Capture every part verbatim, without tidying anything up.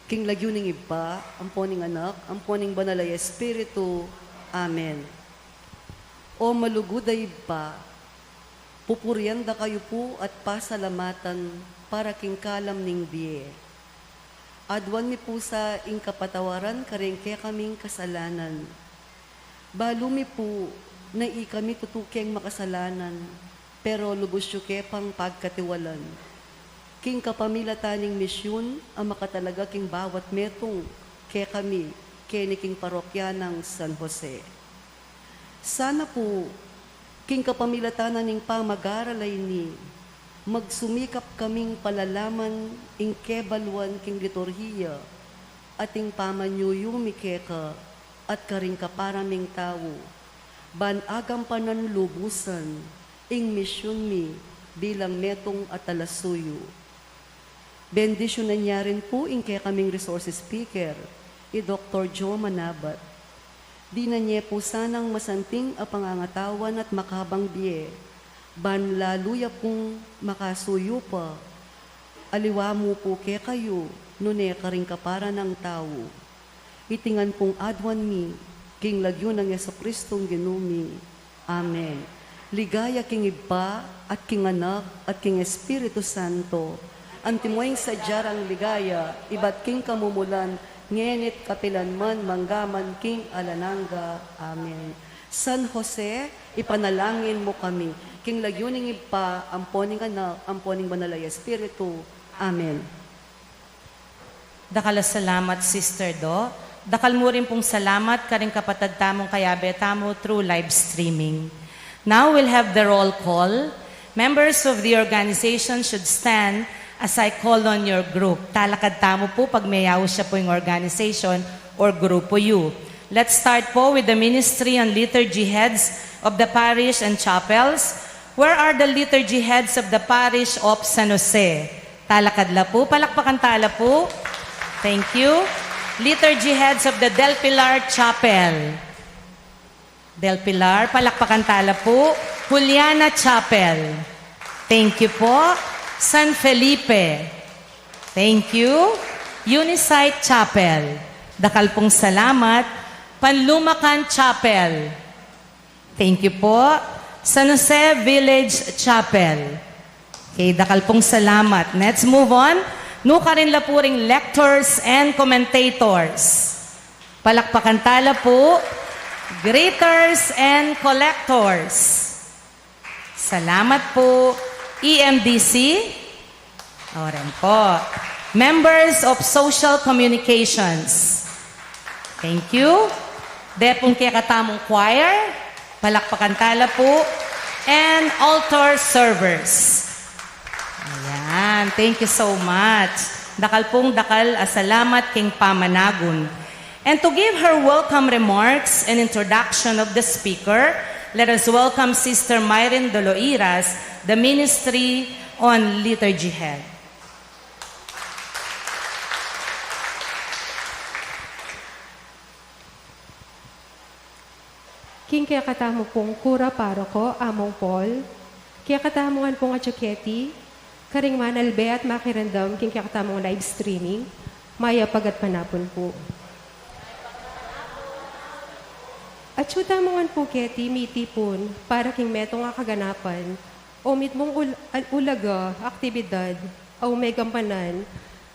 King lagyu ning Ibpa, ampo ning Anak, ampo ning Banal a Espiritu. Amen. O malugud a Ibpa, pupurian da kayu pu at pasalamatan para king kalam ning bie. Aduan mi pu sa ing kapatawaran karing kekaming kasalanan. Balu mi pu na ikami tutu keng makasalanan, pero lubus yu ke pang pagkatiwalan. King kapamilatan ning misyun a makatalaga king bawat metung kekami keni king parokya nang San Jose. Sana pu, king kapamilatan na ning pamagaral a ini, magsumikap kaming palalaman ing kebaluan king liturhiya at ing pamanyuyu mi keka at karing kapara ming tau, ban agampanan lubusan ing misyun mi bilang metung a talasuyu. Bendisyunan ya rin pu ing kekaming resource speaker, i Doktor Joe Manabat. Dinan ye pu sanang masanting a pangangatawan at makabang bie, ban lalu ya pung makasuyu pa, aliwa mu pu kekayu, nune karing kapara nang tau. Iti ngan pung aduan mi, king lagyu nang Jesucristong Ginu mi. Amen. Ligaya king Ibpa, at king Anak, at king Espiritu Santo. Antimo ing sadya rang ligaya, ibat king kamumulan, ngeni't kapilan man, manggaman king alang angga. Amen. San Jose, ipanalangin mu kami. King lagyu ning Ibpa, ampo ning Anak, ampo ning Banal a Espiritu. Amen. Dakal a salamat, Sister Do. Dakal mu rin pung salamat karing kapatad tamung kayabe tamu through live streaming. Now we'll have the roll call. Members of the organization should stand as I call on your group. Talakad tamu pu pag meyaus ya pu ing organization or grupo yu. Let's start po with the ministry and liturgy heads of the parish and chapels. Where are the liturgy heads of the parish of San Jose? Talakad la pu, palakpakan tala pu. Thank you. Liturgy heads of the Del Pilar Chapel. Del Pilar, palakpakan tala pu. Juliana Chapel. Thank you po. San Felipe. Thank you. Unisite Chapel. Dakal pung salamat. Panlumacan Chapel. Thank you po. San Jose Village Chapel. Okay, dakal pung salamat. Let's move on. Nukarin la pu ring lectors and commentators. Palakpakan tala pu. Greeters and collectors. Salamat pu. E M D C. O rin po. Members of Social Communications. Thank you. Depung kekatamung choir. Palakpakan tala pu. And altar servers. Ayan. Thank you so much. Dakal pung dakal a salamat king pamanagun. And to give her welcome remarks and introduction of the speaker, let us welcome Sister Myrin Doloiras, the Ministry on Liturgy Head. King kekatamu pung kura paroko, Among Paul, kekatamu ngan pung atyu keti, karing manalbe at makiramdam king kekatamung live streaming, mayap a gatpanapun pu. Atyu tamu ngan pu keti mitipun para king metung a kaganapan, o mitmung ul-, al-, ulaga, aktibidad, a umegampanan,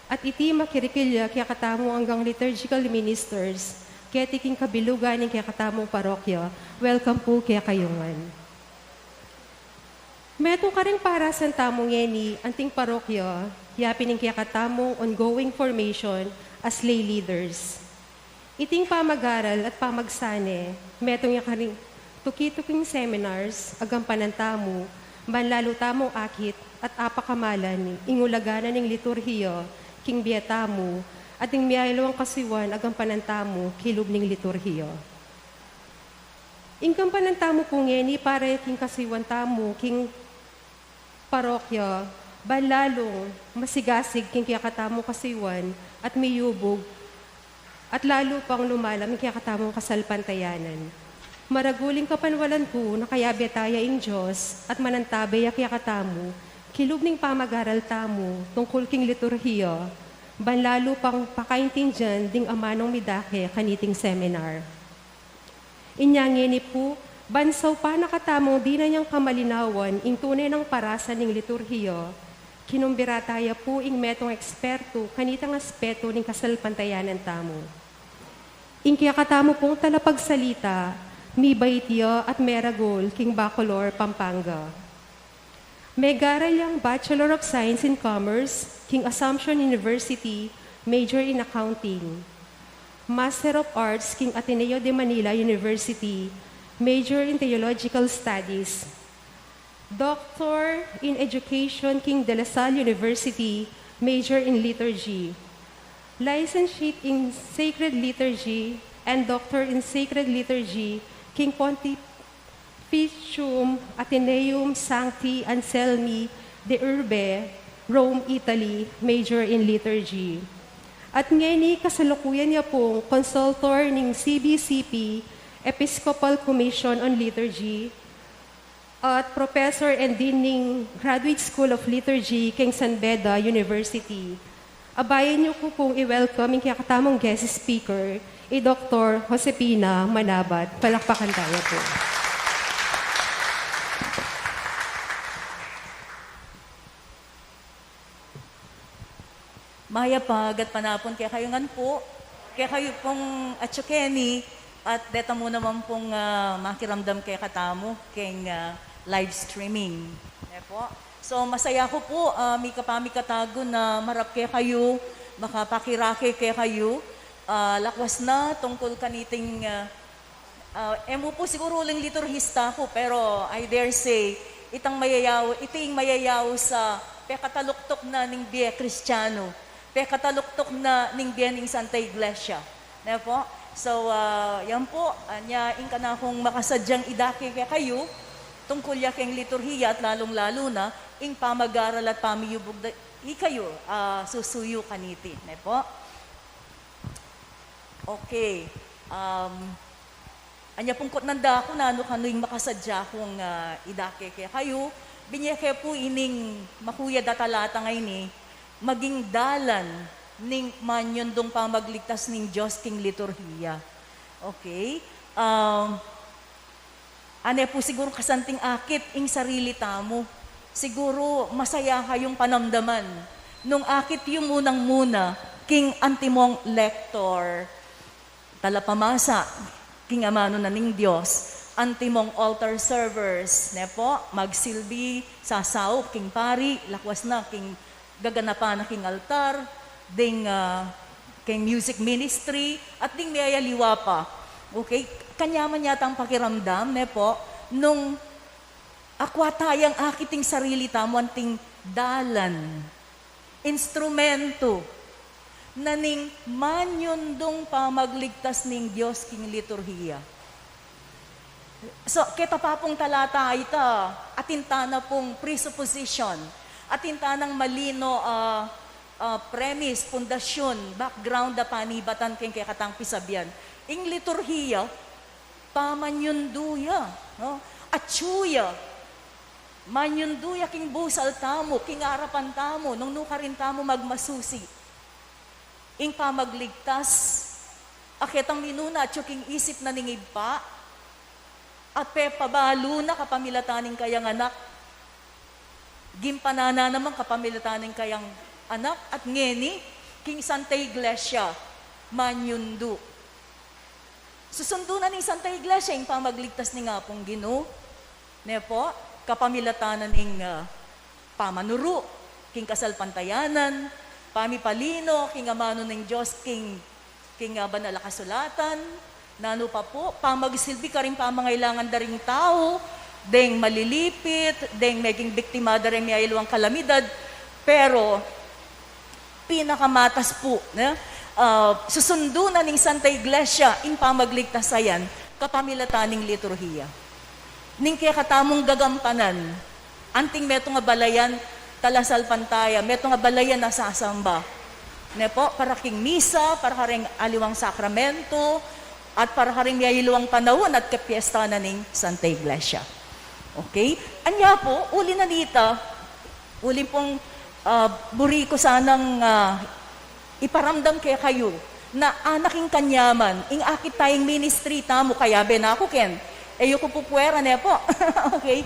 at iti makirikilya kekatamu anggang liturgical ministers, keti king kabilugan ning kekatamung parokya, welcome pu kekayu ngan. Metung karing parasan tamu ngeni anting parokya, yapin ing kekatamung ongoing formation as lay leaders. Iting pamagaral at pamagsane, metung ya karing tuki-tuking seminars a gampanan tamu, ban lalu tamung akit at apakamalan ing ulaga na ning liturhiya king bie tamu, at ing mialiwang kasiwan a gampanan tamu kilub ning liturhiya. Ing gampanan tamu pu ngeni para king kasiwan tamu king parokya, ban lalung masigasig king kekatamung kasiwan at miyubug, at lalu pang lumalam king kekatamung kasalpantayanan. Maragul ing kapanwalan ku na kayabe ta ya ing Dios at manantabe ya kekatamu, kilub ning pamagaral tamu tungkul king liturhiya, ban lalu pang pakaintindian ding amanung midake kaniting seminar. Inya ngeni pu, ban saupan na katamung dinan yang kamalinawan ing tune nang parasa ning liturhiya, kinumbira taya pu ing metung ekspertu kanitang aspetu ning kasalpantayanan tamu. Ing kekatamu pung talapagsalita, mibait ya at meragul king Bacolor, Pampanga. Megaral yang Bachelor of Science in Commerce king Assumption University, major in Accounting. Master of Arts king Ateneo de Manila University, major in Theological Studies. Doctor in Education king De La Salle University, major in Liturgy. Licentiate in Sacred Liturgy and Doctor in Sacred Liturgy king Pontific Ficium Athenaeum Sancti Anselmi de Urbe, Rome, Italy, major in liturgy. At ngeni kasalukuyan ya pung consultor ning C B C P Episcopal Commission on Liturgy at Professor and Dean ning Graduate School of Liturgy king San Beda University. Abayan yu ku pung i-welcome ing kekatamung guest speaker, i Doktor Josefina Manabat. Palakpakan taya pu. Mayap a gatpanapun kekayu ngan pu, kekayu pung atyu keni, at deta mu naman pung, ah, makiramdam kekatamu keng, ah, live streaming. Ne pu? So, masaya ku pu, ah, mika pamikatagun a marap kekayu, makapakirake kekayu, ah, lakwas na tungkul kaniting, ah, ah, e mu pu siguru uling liturhista ku, pero I dare say, itang mayayaus, iti ing mayayaus a pekataluktuk na ning bie Kristianu, pekataluktuk na ning bie ning Santa Iglesia. Ne pu? So, ah, yan pu, anya ing kanakung makasadyang idake kekayu, tungkul ya keng liturhiya at lalung-lalu na, ing pamag-aral at pamiyubug da, ikayu, ah, susuyu kaniti. Ne pu? Okay. Um, anya pung kutnan da ku nanu kanu ing makasadya kung, ah, idake kekayu, binye ke pu ining makuyad a talata ngeni, maging dalan ning manyundung pamagligtas ning Dios king liturhiya. Okay? Um, ane pu siguru kasanting akit ing sarili tamu. Siguru masaya kayung panamdaman nung akit yu munang-muna king antimong lektor, talapamasa king amanu na ning Dios, antimong altar servers, ne pu, magsilbi, sasaup king pari, lakwas na king gaganapan na king altar, ding, ah, king music ministry, at ding miyayaliwa pa. Okay? Kanyaman yatang pakiramdam, ne pu, nung akwa tayang akit ing sarili tamu anting dalan, instrumento na ning manyundung pamagligtas ning Dios king liturhiya. So, keta pa pung talata ita, atin tana pung presupposition, atin tanang malino a, a premise, pundasyun, background a panibatan keng kekatang pisabian. Ing liturhiya, pamanyundu ya, no? Atyu ya, manyundu ya king busal tamu, king arapan tamu, nung nukarin tamu magmasusi. Ing pamagligtas, a ketang minuna atyu king isip na ning Ibpa, at pepabalu na kapamilatan ning kayang Anak, gimpanan na naman kapamilatan ning kayang Anak, at ngeni, king Santa Iglesia, manyundu. Susundu na ning Santa Iglesia ing pamagligtas ning Apung Ginu, ne pu, kapamilatan na ning, ah, pamanuru king kasalpantayanan, pamipalino king amanu ning Dios king, king, ah, banal a kasulatan, nanu pa pu, pamagsilbi karing pamangailangan da ring tau, deng malilipit, deng meging biktima da ring miyayaliwang kalamidad, pero pinakamatas pu, ne? Ah, susundu na ning Santa Iglesia ing pamagligtas a yan kapamilatan ning liturhiya. Ning kekatamung gagampanan, anting metung a balayan talasalpantaya, metung a balayan a sasamba. Ne pu, para king misa, para karing aliwang sakramento, at para karing miyayaliwang panaun at kapiesta na ning Santa Iglesia. Okay? Anya pu, uli na nita, uli pung, ah, buri ku sanang, ah, iparamdam kekayu na anak ing kanyaman, ing akit tayang ministry tamu, kayabe na ku ken, e yu ku pupuera, ne po? Okay?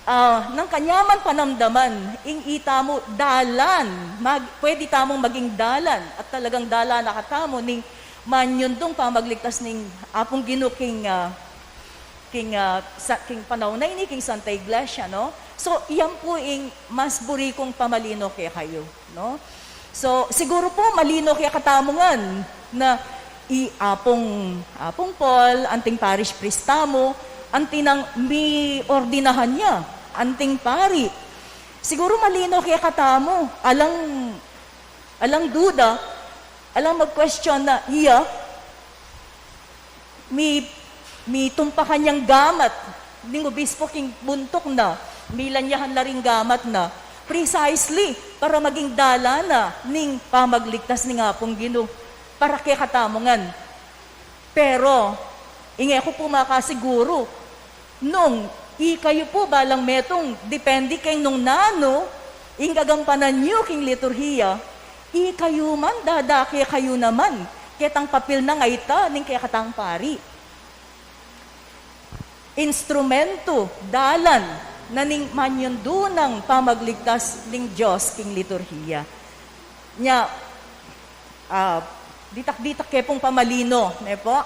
Ah, nang kanyaman panamdaman, ing itamu dalan, mag-, pwede tamung maging dalan, at talagang dalan na katamu ning manyundung pamagligtas ning Apung Ginu king, ah, king, ah, sa, king panaun a ini, king Santa Iglesia, no? So, iyan pu ing mas buri kung pamalino kekayu, no? So, siguru pu, malino kekatamu ngan na i Apung, Apung Paul, anting parish priest tamu, anti nang miordinahan ya anting pari. Siguru malino kekatamu, alang, alang duda, alang mag-question na, iya, mi-, mitumpakan yang gamat ning obispo king buntuk na, milanyahan la ring gamat na, precisely para maging dalan na ning pamagligtas ning Apung Ginu para kekatamu ngan. Pero, ing e ku pu makasiguru, nung ikayu pu balang metung, depende keng nung nanu ing gagampanan yu king liturhiya, ikayu man, dadake kayu naman ketang papil nang a ita ning kekatang pari. Instrumentu, dalan na ning manyundu nang pamagligtas ning Dios king liturhiya. Nya, ah, ditak-ditak ke pung pamalino, ne po?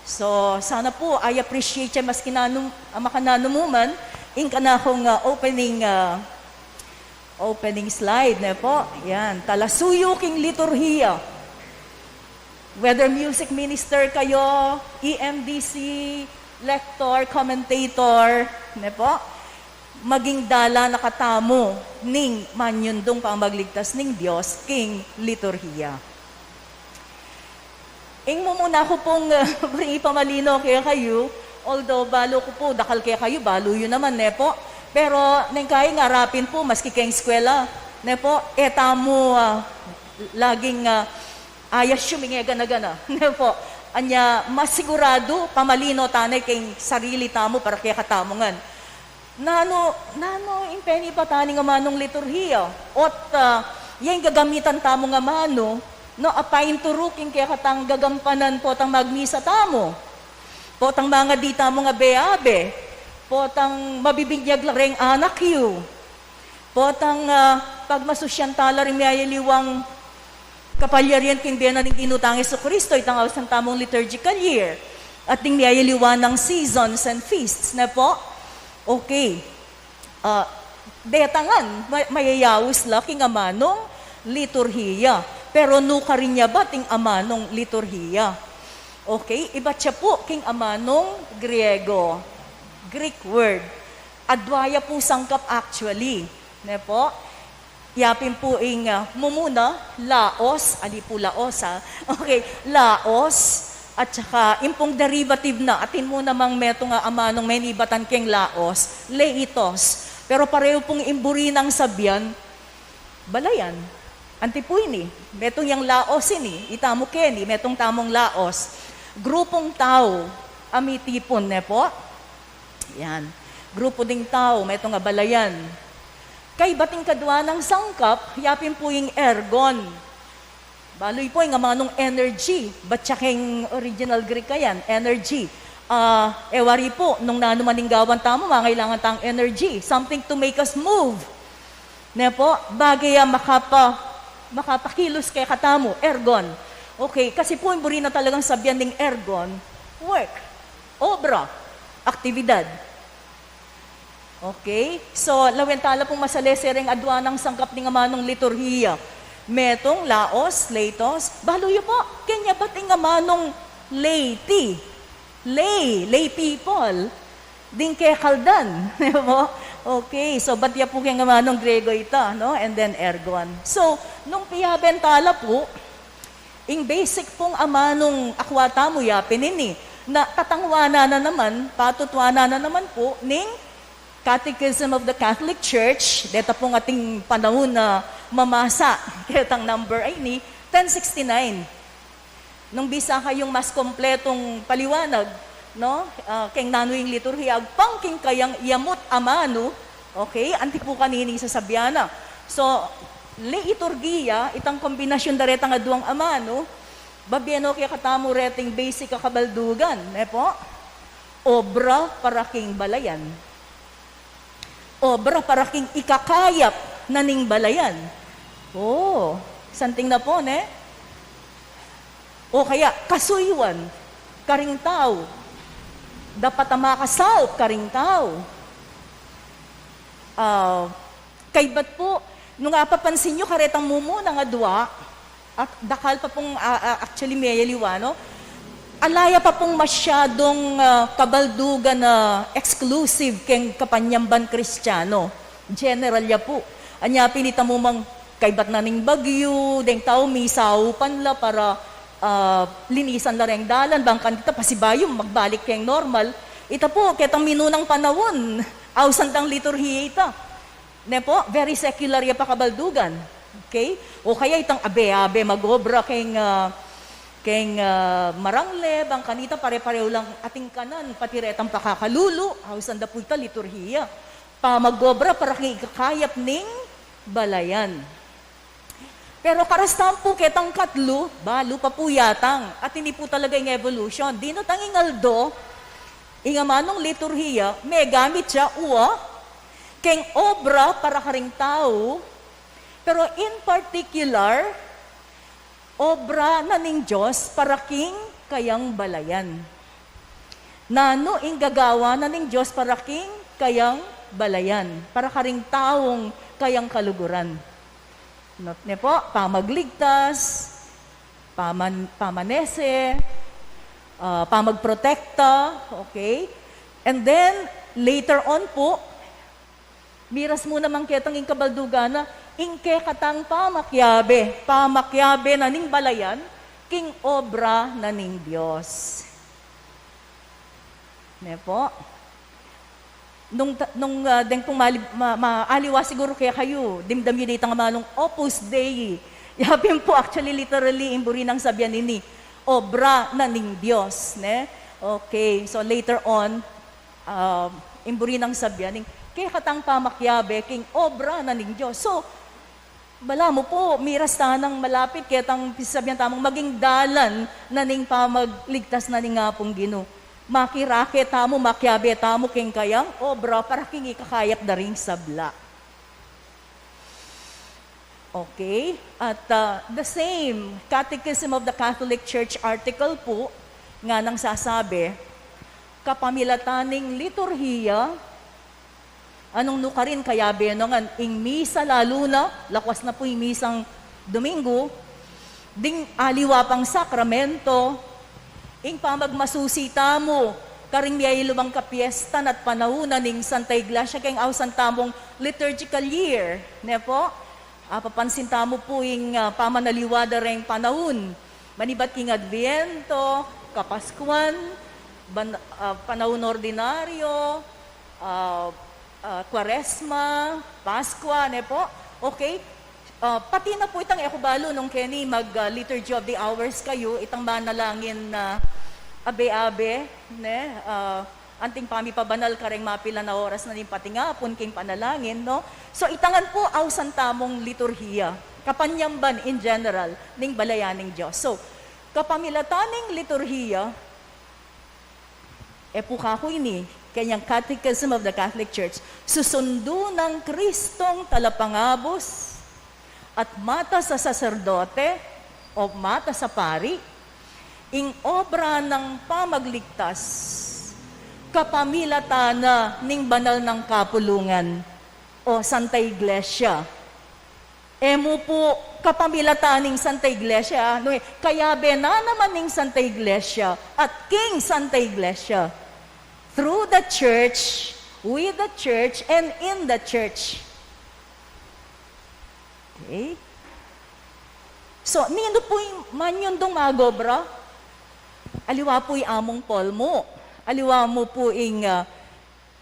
So, sana po, I appreciate ya maski nanu, ah, makananu mu man, ing kanakung, ah, opening, ah, opening slide, ne po? Yan, talasuyu king liturhiya. Whether music minister kayu, E M D C, lector, commentator, ne po? Maging dalan na katamu ning manyundung pamagligtas ning Dios king liturhiya. Ing mumuna ku pung, uh, ipamalino kekayu, although balu ku pu, dakal kekayu, balu yu naman, ne po? Pero, neng kayi ngarapin pu, maski keng eskwela, ne po? E tamu, uh, laging, uh, ayas yu mingegana-gana, ne po? Anya, mas siguradu, pamalino tana keng sarili tamu para kekatamu ngan. Nanu, nanu ing penibatan ning amanung liturhiya? Ot, ah, ya ing gagamitan tamung amanu, no, apainturu king kekatang gagampanan potang magmisa tamu, potang mangadi tamung abe-abe, potang mabibinyag la reng anak yu, potang, ah, pagmasusyan tala ring miyayaliwang kapalyarian king bie na ning Ginu tang Jesucristo, itang ausan tamung liturgical year, at ding miyayaliwang seasons and feasts, ne po? Okay. Ah, deta ngan, ma-, mayayaus la king amanung liturhiya. Pero nukarin ya ba ing amanung liturhiya? Okay, ibat ya pu king amanung Griego, Greek word. Adua ya pu sangkap actually, ne po? Yapin pu ing, ah, mumuna, laos, ali pu laos, ha? Okay, laos, at saka ing pung derivative na, atin mu namang metung a amanung menibatan keng laos, leitos. Pero pareho pung ing buri nang sabian, balayan. Anti pu ini, metung yang laos ini, itamu keni, metung tamung laos. Grupung tau a mitipun, ne po? Yan. Grupu ding tau, metung a balayan. Kaybat ing kadua nang sangkap, yapin pu ing ergon. Balu yu pu ing amanung energy, bat ya keng original Greek a yan, energy. Ah, e wari pu, nung nanu man ing gawan tamu, mangailangan tang energy, something to make us move. Ne po? Bagay a makapa-, makapakilus kekatamu, ergon. Okay, kasi pu, ing buri na talagang sabian ning ergon, work, obra, aktibidad. Okay? So, lawen tala pung masalese reng adua nang sangkap ning amanung liturhiya. Metung, laos, leitos. Balu yu pu, keni ya bat ing amanung laity? Lay, lay people. Ding kekaldan. Di ba? Okay, so bat ya pu keng amanung Griego ita, no? And then ergon. So, nung piyaben tala pu, ing basic pung amanung akwa tamu yapin ini, na tatangwanan na naman, patutwanan na naman pu, ning Catechism of the Catholic Church, deta pung ating panaun a mamasa, ketang number a ini, ten sixty-nine. Nung bisa kayung mas kompletung paliwanag, no? Ah, keng nanu ing liturhiya, agpang king kayang yamut amanu, okay? Anti pu kanini sasabian na. So, Liturgia, itang kombinasyun da retang aduang amanu, babie no kekatamu reting basic a kabaldugan, ne pu? Obra para king balayan. Obra para king ikakayap na ning balayan. O, santing na pu, ne? O kaya, kasuyuan karing tau. Dapat a makasaup karing tau. Ah, kaybat pu, nung apapansin yu karetang mumunang adua, at dakal pa pung, ah, ah, actually, meyaliwa, no? Ala ya pa pung masyadung, ah, kabaldugan na exclusive keng kapanyamban Kristiano. General ya pu. Anya pin ita mu mang kaybat na ning bagyu, deng tau misaupan la para, ah, linisan la reng dalan, bang kanita pasibayu magbalik keng normal. Ita pu, ketang minunang panaun, ausan dang liturhiya ita. Ne pu, very secular ya pakabaldugan. Okay? O kaya itang abe-abe mag-obra keng, ah, keng, ah, marangle, bang kanita pare-pareho lang ating kanan, pati retang pakakalulu, ausan da pu ita liturhiya. Pamag-obra para keng ikakayap ning balayan. Pero karastan pu ketang katlu, balu pa pu yatang, at ini pu talaga ing evolution. Dinu tang ing aldo, ing amanung liturhiya, megamit ya, uwa, keng obra para karing tau, pero in particular, obra na ning Dios para king kayang balayan. Nanu ing gagawan na ning Dios para king kayang balayan, para karing taung kayang kaluguran? Not ne pu, pamagligtas, paman-, pamanese, ah, pamagprotekta, okay? And then, later on pu, miras mu naman ketang ing kabaldugan na, ing kekatang pamakiabe, pamakiabe na ning balayan, king obra na ning Dios. Ne pu? Nung ta-, nung, ah, deng pung mali-, ma-, ma-, aliwa siguru kekayu, dimdam yu ditang amanung Opus Dei. Ya pin pu, actually, literally, ing buri nang sabian ini, obra na ning Dios, ne? Okay, so later on, ah, ing buri nang sabian ning kekatang pamakiabe king obra na ning Dios. So, balamu pu, miras ta nang malapit ketang pisasabian tamung maging dalan na ning pamagligtas na ning Apung Ginu. Makirake tamu, makiabe tamu king kayang obra para king ikakayap da ring sabla. Okay? At, ah, the same Catechism of the Catholic Church article pu, nganang sasabi, kapamilatan ning liturhiya, anung nukarin kayabe no ngan ing misa, lalu na, lakwas na pu ing misang Domingo, ding aliwa pang sakramento, ing pamagmasusi tamu karing miyayaliwang kapiestan at panaunan ning Santa Iglesia keng ausan tamung liturgical year, ne pu? Apapansin tamu pu ing, ah, pamanaliwa da reng panaun. Manibat king Adviento, Kapaskuan, ban-, ah, panaun ordinaryo, ah, ah, Kuaresma, Paskwa, ne pu? Okay? Ah, pati na pu itang e ku balu nung keni mag, ah, Liturgy of the Hours kayu, itang manalangin na abe-abe, ne? Ah, anting pamipabanal kareng mapilan a oras na ning patingapun king panalangin, no? So, ita ngan pu ausan tamung liturhiya, kapanyamban in general, ning balayan ning Dios. So, kapamilatan ning liturhiya, e pu kaku ini, kenyang Catechism of the Catholic Church, susundu nang Kristong talapangabus at matas a saserdote o matas a pari, ing obra nang pamagligtas, kapamilatan na ning banal nang kapulungan o Santa Iglesia. E mu pu kapamilatan ning Santa Iglesia, no, e, kayabe na naman ning Santa Iglesia at king Santa Iglesia, through the church, with the church, and in the church. Okay? So, ninu pu ing manyundung mag-obra? Aliwa pu i Among Paul mu. Aliwa mu pu ing, ah,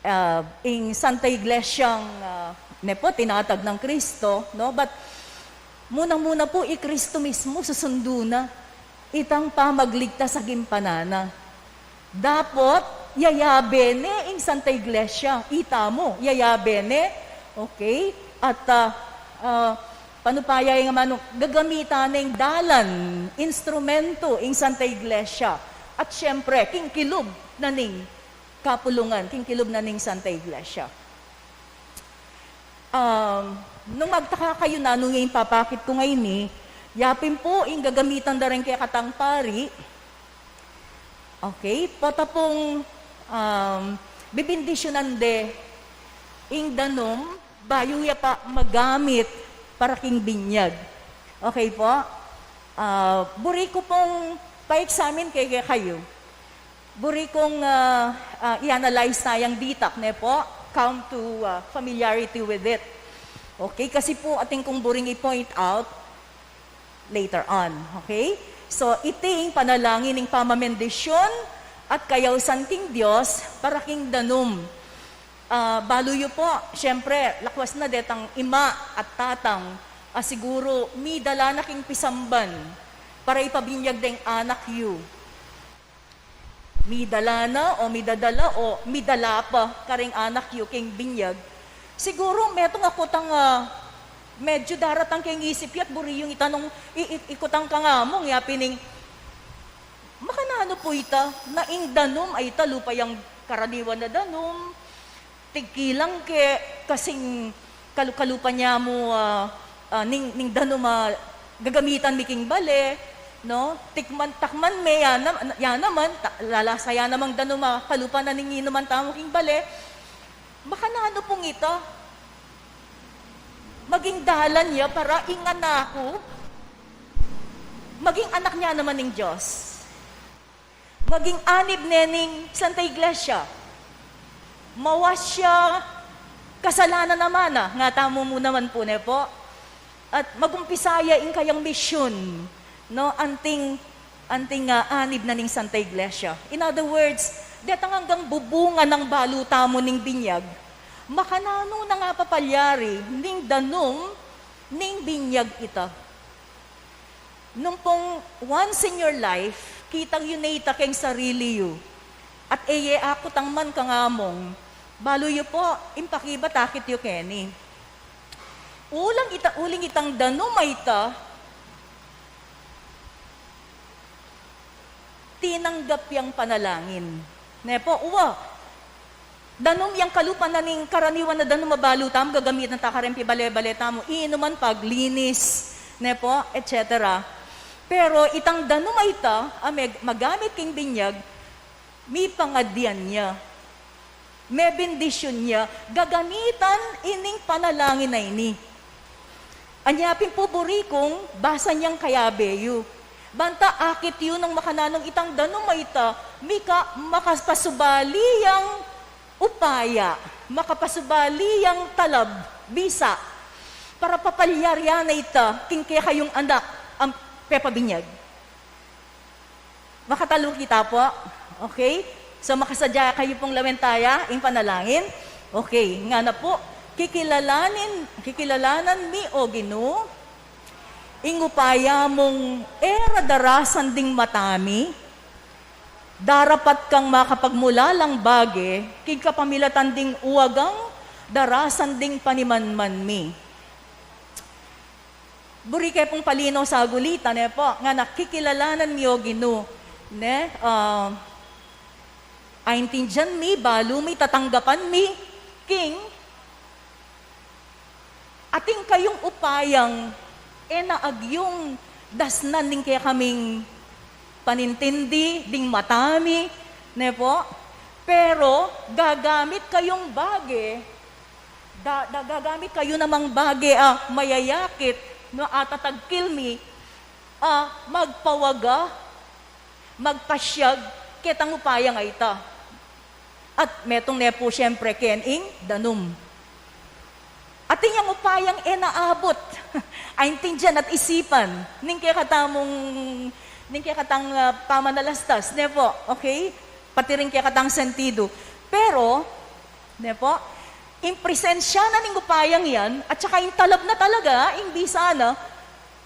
ah, ing Santa Iglesiang, ah, ne pu, tinatag nang Kristo, no? But, munang-muna pu, i Kristo mismu susundu na itang pamagligtas a ginpanan na. Dapot, yayabe ne ing Santa Iglesia, ita mu, yayabe ne, okay? At, ah, ah, Panupaya ing amanung gagamitan na ing dalan, instrumento, ing Santa Iglesia. At siyempre, king kilub na ning kapulungan, king kilub na ning Santa Iglesia. Um, nung magtaka kayu nanu ing papakit ku ngeni, yapin pu ing gagamitan da ring kekatang pari. Okay? Pota pung, um, bibindisyunan de ing danum, bayu ya pa magamit para king binyag. Okay po? Ah, buri ku pung pa-examine kaya kayu. Buri kung, ah, ah, i-analyze tayang ditak, ne po? Come to, ah, familiarity with it. Okay? Kasi po, atin kung buring i-point out later on. Okay? So, iti ing panalangin ning pamamendisyon at kayausan king Dios para king danum. Ah, balu yu po, siyempre, lakwas na detang ima at tatang, ah, siguru, midala na king pisamban para ipabinyag deng anak yu. Midala na o midadala o midala pa karing anak yu king binyag. Siguru, metung a kutang, ah, medyo daratang king isip yu at buri yung itanung, i-, i-, ikutang ka nga mung, ya pining, makananu pu ita, na ing danum a ita, lupa yang karaniwan a danum, tigkilang ke, kasing kalu-, kalupa nya mu, ah, ah, ning, ning danum a gagamitan mi king bale, no? Tikman, takman me, ya na, ya naman, ta-, lalasa ya namang danum a kalupa na ning inuman tamu king bale. Makananu pung ita, maging dalan ya para ing anak ku, maging anak nya naman ning Dios. Maging anib ne ning Santa Iglesia. Mawas ya kasalanan a mana, nga tamu mu naman pu, ne po? At magumpisa ya ing kayang misyun, no? Anting, anting, ah, anib na ning Santa Iglesia. In other words, detang anggang bubungan nang balu tamu ning binyag, makananu na nga papalyari ning danum ning binyag ita. Nung pung once in your life, kitang yu ne ita keng sarili yu. At e ye akutang man kangamung, balu yu po, ing pakibat akit yu keni. Ulang ita, uling itang danum a ita, tinanggap yang panalangin. Ne po, uwa. Danum yang kalupa na ning karaniwan a danum a balu tamu, gagamitan ta kareng pibale-bale tamu, inuman, paglinis, ne po, et cetera. Pero itang danum a ita, a meg-, magamit king binyag, mipangadyan ya, mebendisyun ya, gagamitan ining panalangin a ini. Anya pin pu buri kung basa niyang kayabe yu. Banta akit yu nang makananung itang danum a ita, mika makapasubali yang upaya, makapasubali yang talab, bisa, para papalyarian na ita king kekayung anak a pepabinyag. Makatalu kita po? Okay? So, makasadya kayu pung lawen taya ing panalangin. Okay, ngana pu, kikilalanin, kikilalanan mi, O Ginu, ing upaya mung e ra darasan ding mata mi, darapat kang makapagmulalang bage king kapamilatan ding uwagang darasan ding panimanman mi. Buri ke pung palinaw sa gulita, ne po, ngana, kikilalanan mi, O Ginu, ne, ah, aintindian mi, balu mi, tatanggapan mi, king atin kayung upayang e na agyung dasnan ning kekaming panintindi, ding mata mi, ne po? Pero gagamit kayung bage, da-, da-, gagamit kayu namang bage a mayayakit, no, atatagkil mi a magpawaga, magpasyag ketang upayang a ita. At metung ne pu, siyempre, ken ing danum. Atin yang upayang e na abut, aintindian at isipan ning kekatamung, ning kekatang, ah, pamanalastas, ne po? Okay? Pati ring kekatang sentido. Pero, ne po? Ing presensya na ning upayang yan, at saka ing talab na talaga, ing bisa na,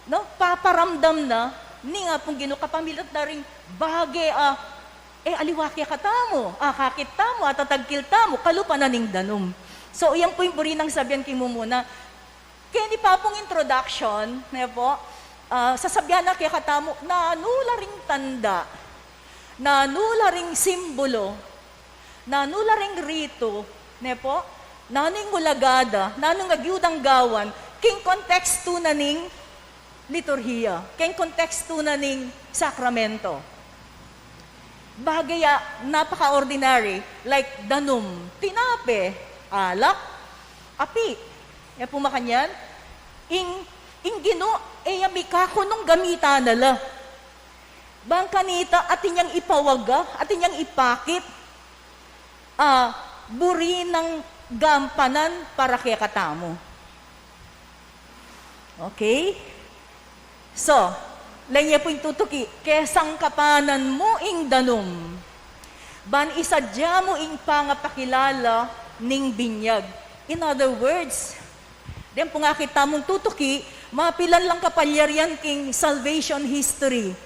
no? Paparamdam na ning Apung Ginu kapamilatan da ring bage a, e, aliwa kekatamu, akakit tamu, atatagkil tamu, kalupa na ning danum. So, yan pu ing buri nang sabian king mumuna, Keni pa pung introduction, ne po, ah, sasabyan na kekatamu, nanu la ring tanda, nanu la ring simbolo, nanu la ring ritu, ne po, nanu ing ulagada, nanu ing agyudang gawan, king kontekstu na ning liturhiya, king kontekstu na ning sakramento. Bagay a napaka-ordinary, like danum, tinape, alak, api. E pu makanyan, ing, ing Ginu, e ya mika kunung gamitan na la. Bang kanita, atin yang ipawaga, atin yang ipakit, a, buri nang gampanan para kekatamu. Okay? So, lawen ye pu ing tutuki, kesangkapan mu ing danum, ban isadya mu ing pangapakilala ning binyag. In other words, den pung akit tamung tutuki, mapilan lang kapalyarian king salvation history.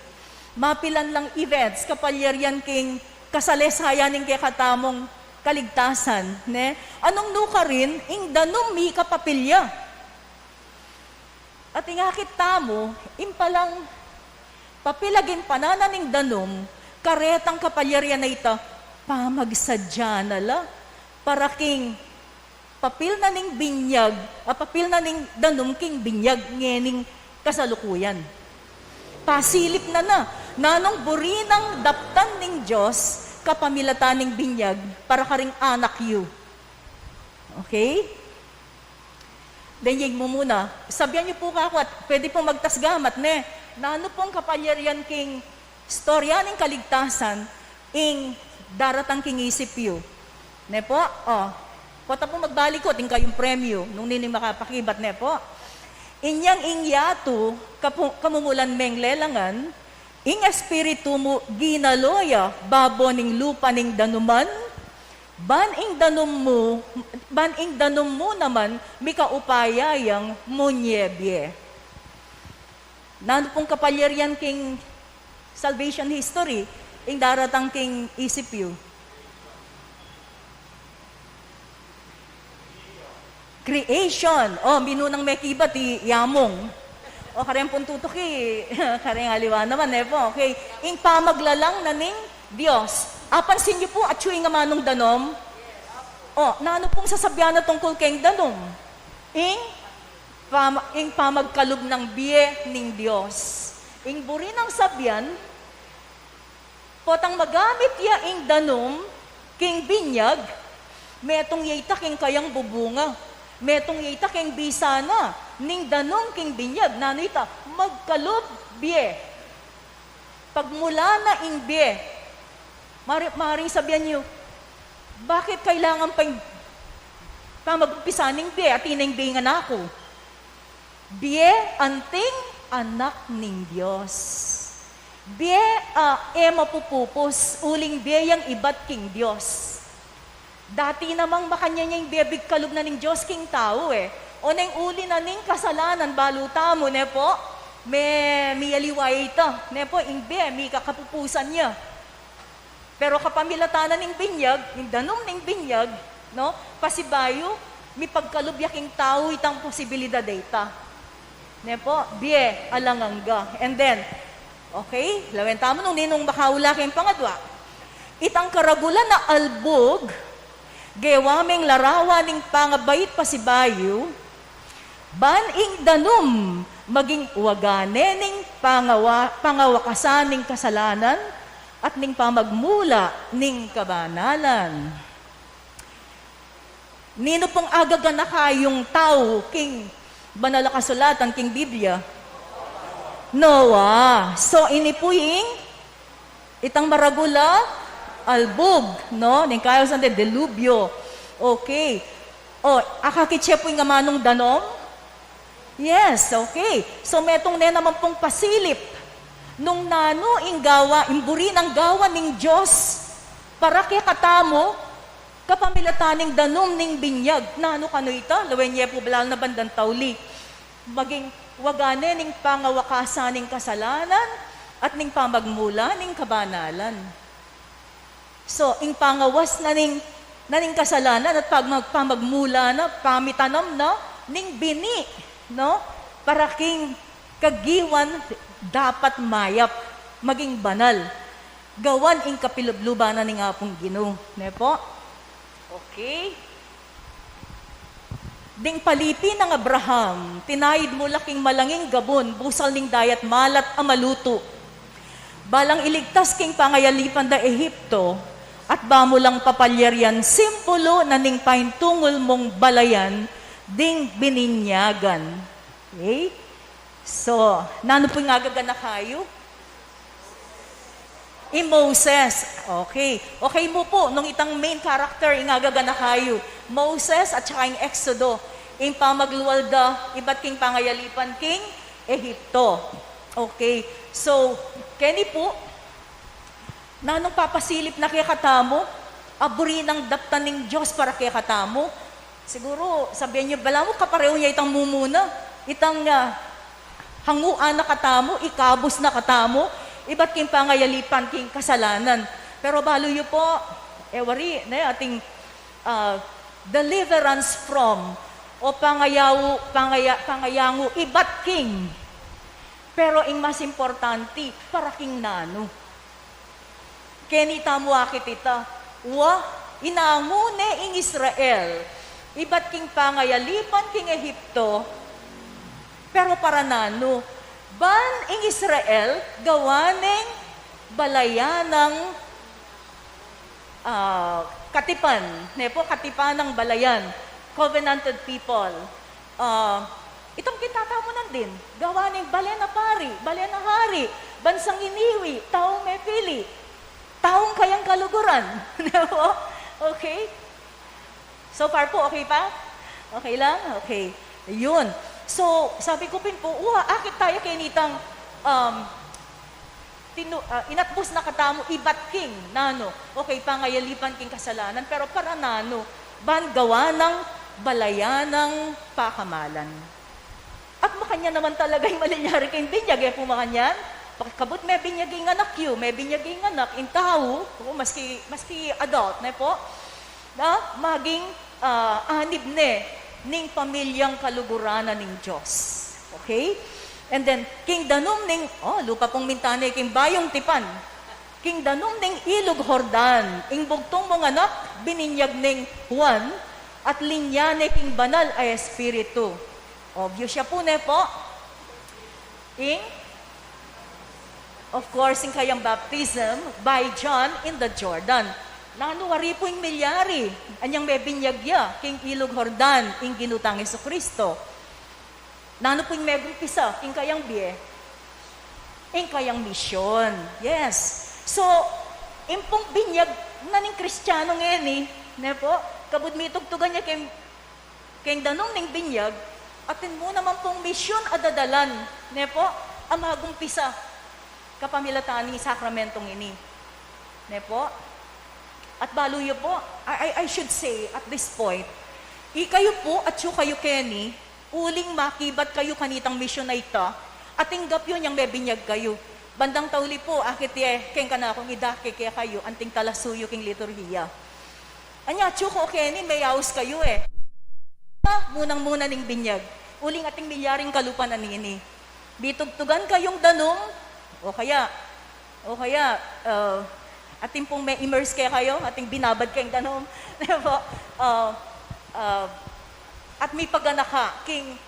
Mapilan lang events, kapalyarian king kasalesayan ning kekatamung kaligtasan, ne? Anung nukarin, ing danum mika papilya. At ing akit tamu, ing palang papilagin panana ning danum, karetang kapalyarian na ita, pamagsadya na la, para king papil na ning binyag, a, papil na ning danum king binyag ngening kasalukuyan. Pasilip na na, nanung buri nang daptan ning Dios, kapamilatan ning binyag, para karing anak yu. Okay? Then, yeng mu muna. Sabyan yu pu kaku at pwede pung magtas gamat, ne? Nanu pung kapalyarian king istorya ning kaligtasan, ing daratang king isip yu. Ne po? O. Pota pu magbalikut, ing kayung premyu, nung ninu ing makapakibat, ne po? Inyang ing yatu, kapu-, kamumulan meng lelangan, ing Espiritu mu ginalo ya babo ning lupa ning danuman, ban ing danum mu, ban ing danum mu naman mika upaya yang munye bie. Nanu pung kapalyarian king salvation history, ing daratang king isip yu? Creation. O, minunang mekibat i yamung. O, kareng pung tutuki, kareng aliwa naman, e po. Okay. Ing pamaglalang na ning Dios. Apansin yu pu, atyu ing amanung danum. O, nanu pung sasabyan na tungkul keng danum? Ing pama-, ing pamagkalub nang bie ning Dios. Ing buri nang sabyan, potang magamit ya ing danum king binyag, metung ya ita king kayang bubunga, metung ya ita king bisa na ning danum king binyag, nanu ita, magkalub bie. Pagmula na ing bie. Mari-, maring sabyan yu, bakit kailangan pa ing pamag-umpisa ning bie? Atin na ing bie ning anak ku. Bie anting anak ning Dios. Bie, a, e mapupupus, uling bie yang ibat king Dios. Dati namang makanyan ya ing bie bigkalub na ning Dios king tau, e. Oneng uli na ning kasalanan, balu tamu, ne po? Me-, miyaliwa ita, ne po, ing bie, mika kapupusan ya. Pero kapamilatan na ning binyag, ning danum ning binyag, no? Pasibayu, mipagkalub ya king tau itang posibilidad a ita. Ne po? Bie alang angga. And then, okay, lawen tamu nung ninung makaula king pangadwa. Itang karagulan a albug, gewa meng larawan ning pangabait pasibayu, ban ing danum maging waga ne ning pangawa-, pangawakasan ning kasalanan at ning pamagmula ning kabanalan. Ninu pung agaganaka yung tau king Banal a Kasulatan, king Biblia? Noah. So, ini pu ing itang maragul a albug, no? Ning kayusan de, delubyo. Okay. O, akakit ye pu ing amanung danum? Yes, okay. So, metung ne naman pung pasilip nung nanu ing gawa, ing buri nang gawa ning Dios para kekatamu, kapamilatan ning danum ning binyag. Nanu kanu ita? Lawen ye pu balalu na bandang tauli. Maging waga ne ning pangawakasan ning kasalanan at ning pamagmula ning kabanalan. So, ing pangawas na ning, na ning kasalanan at pag-, pamagmula na, pamitanam na ning bini No? Para king kagiwan dapat mayap, maging banal. Gawan ing kapilubluban na ning Apung Ginu. Ne po? Okay. Ding palipi nang Abraham, tinaid mu la king malanging gabun, busal ning dayat malat a malutu. Balang iligtas king pangayalipan da Ehipto, at ba mu lang papalyarian simbulu na ning paintungul mung balayan ding bininyagan. Okay? So, nanu pu ing agaganaka yu? I Moses. Okay. Okay mu pu, nung itang main character, ing agaganaka yu. Moses at saka ing Exodo. Ing pamaglual da, ibat king pangayalipan king Ehipto. Okay. So, keni pu, nanung papasilip na kekatamu, a buri nang daptan ning Dios para kekatamu. Siguru, sabian yu, balamu kapareho ne itang mumuna, itang, ah, hanguan na katamu, ikabus na katamu, ibat king pangayalipan king kasalanan. Pero balu yu po, e wari, ne, ating, ah, deliverance from, o pangayaw, pangaya-, pangayangu, ibat king. Pero ing mas importante, para king nanu. Keni tamu akit ita, wa, inangu ne ing Israel, ibat king pangayalipan king Ehipto, pero para nanu, ban ing Israel, gawa neng balayan nang, ah, katipan, ne po, katipan nang balayan, covenanted people. Ah, itang kitatamu nandin, gawa neng balen a pari, balen a hari, bansang iniwi, taung mepili, taung kayang kaluguran. Ne po? Okay? So far po, okay pa? Okay lang? Okay. Yun. So, sabi ku pin po, wa, akit taya kenitang, um, tinu-, ah, inatbus na katamu ibat king, nanu, okay, pangayalipan king kasalanan, pero para nanu, ban gawa nang balayan nang pakamalan. At makanyan naman talaga ing malilyari king binyag, e pu makanyan? Kabud mebinyag ing anak yu, mebinyag ing anak, ing tau, o maski, maski adult, ne po? Na maging, ah, anib ne ning pamilyang kaluguran na ning Dios. Okay? And then, king danum ning, o, lupa pung minta ne king bayung tipan. King danum ning ilug Jordan, ing bugtung mung anak, bininyag neng Juan, at linya ne king Banal a Espiritu. Obvious ya pu, ne po? Ing, of course, ing kayang baptism by John in the Jordan. Nanu wari pu ing milyari, anyang mebinyag ya king ilug Jordan, ing Ginu tang Jesucristo. Nanu pu ing megumpisa king kayang bie? Ing kayang misyon. Yes. So, ing pung binyag na ning Kristiano ngeni, ne po, kabud mitugtugan ya king, king danum ning binyag, atin mu naman pung misyon a dadalan, ne po, a magumpisa kapamilatan ning sakramentong ini. Ne po? At balu yu po, I, I, I should say, at this point, ikayu po, atyu kayu keni, uling makibat kayu kanitang misyon a ita, at tinggap yu inyang mebinyag kayu. Bandang tauli po, akit ye, keng kanakung idake kekayu, anting talasuyu king liturhiya. Anya, atyu ko keni, meyaus kayu e. Munang-muna ning binyag. Uling ating milyaring kalupa na nini. Bitugtugan kayung danum, o kaya, o kaya, ah, atin pung me-immerse kekayu, ating binabad keng danum, ne po? Ah, ah, at mipaganaka king,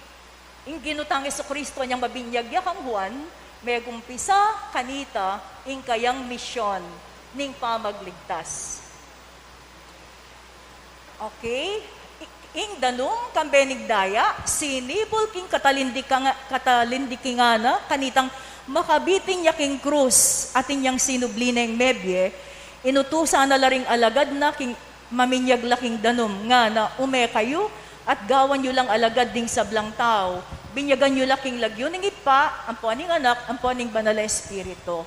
ing Ginu tang Jesucristo inyang mabinyag ya kang Juan, megumpisa kanita ing kayang misyon ning pamagligtas. Okay? I-, ing danum, kambe ning daya, sinibul king katalindikanga-, katalindikingan na, kanitang makabitin ya king krus, atin yang sinubli neng mebie, inutusan na la ring alagad na king maminyag la king danum, ngana, ume kayu, at gawan yu lang alagad ding sablang tau, binyagan yu la king lagyu ning Ibpa, ampo ning Anak, ampo ning Banal a Espiritu.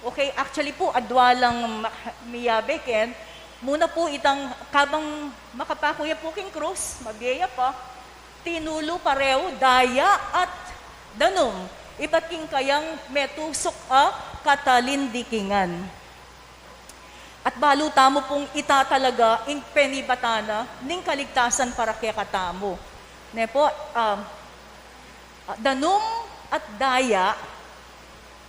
Okay, actually po, adwa lang mak-, miyabe ken, muna po itang kabang makapaku ya po king krus, mabie ya pa, tinulu pareho, daya at danum, ibat king kayang metusuk a katalindikingan. At balu tamu pung ita talaga ing penibatan na ning kaligtasan para kekatamu. Ne po, um, Danum at daya,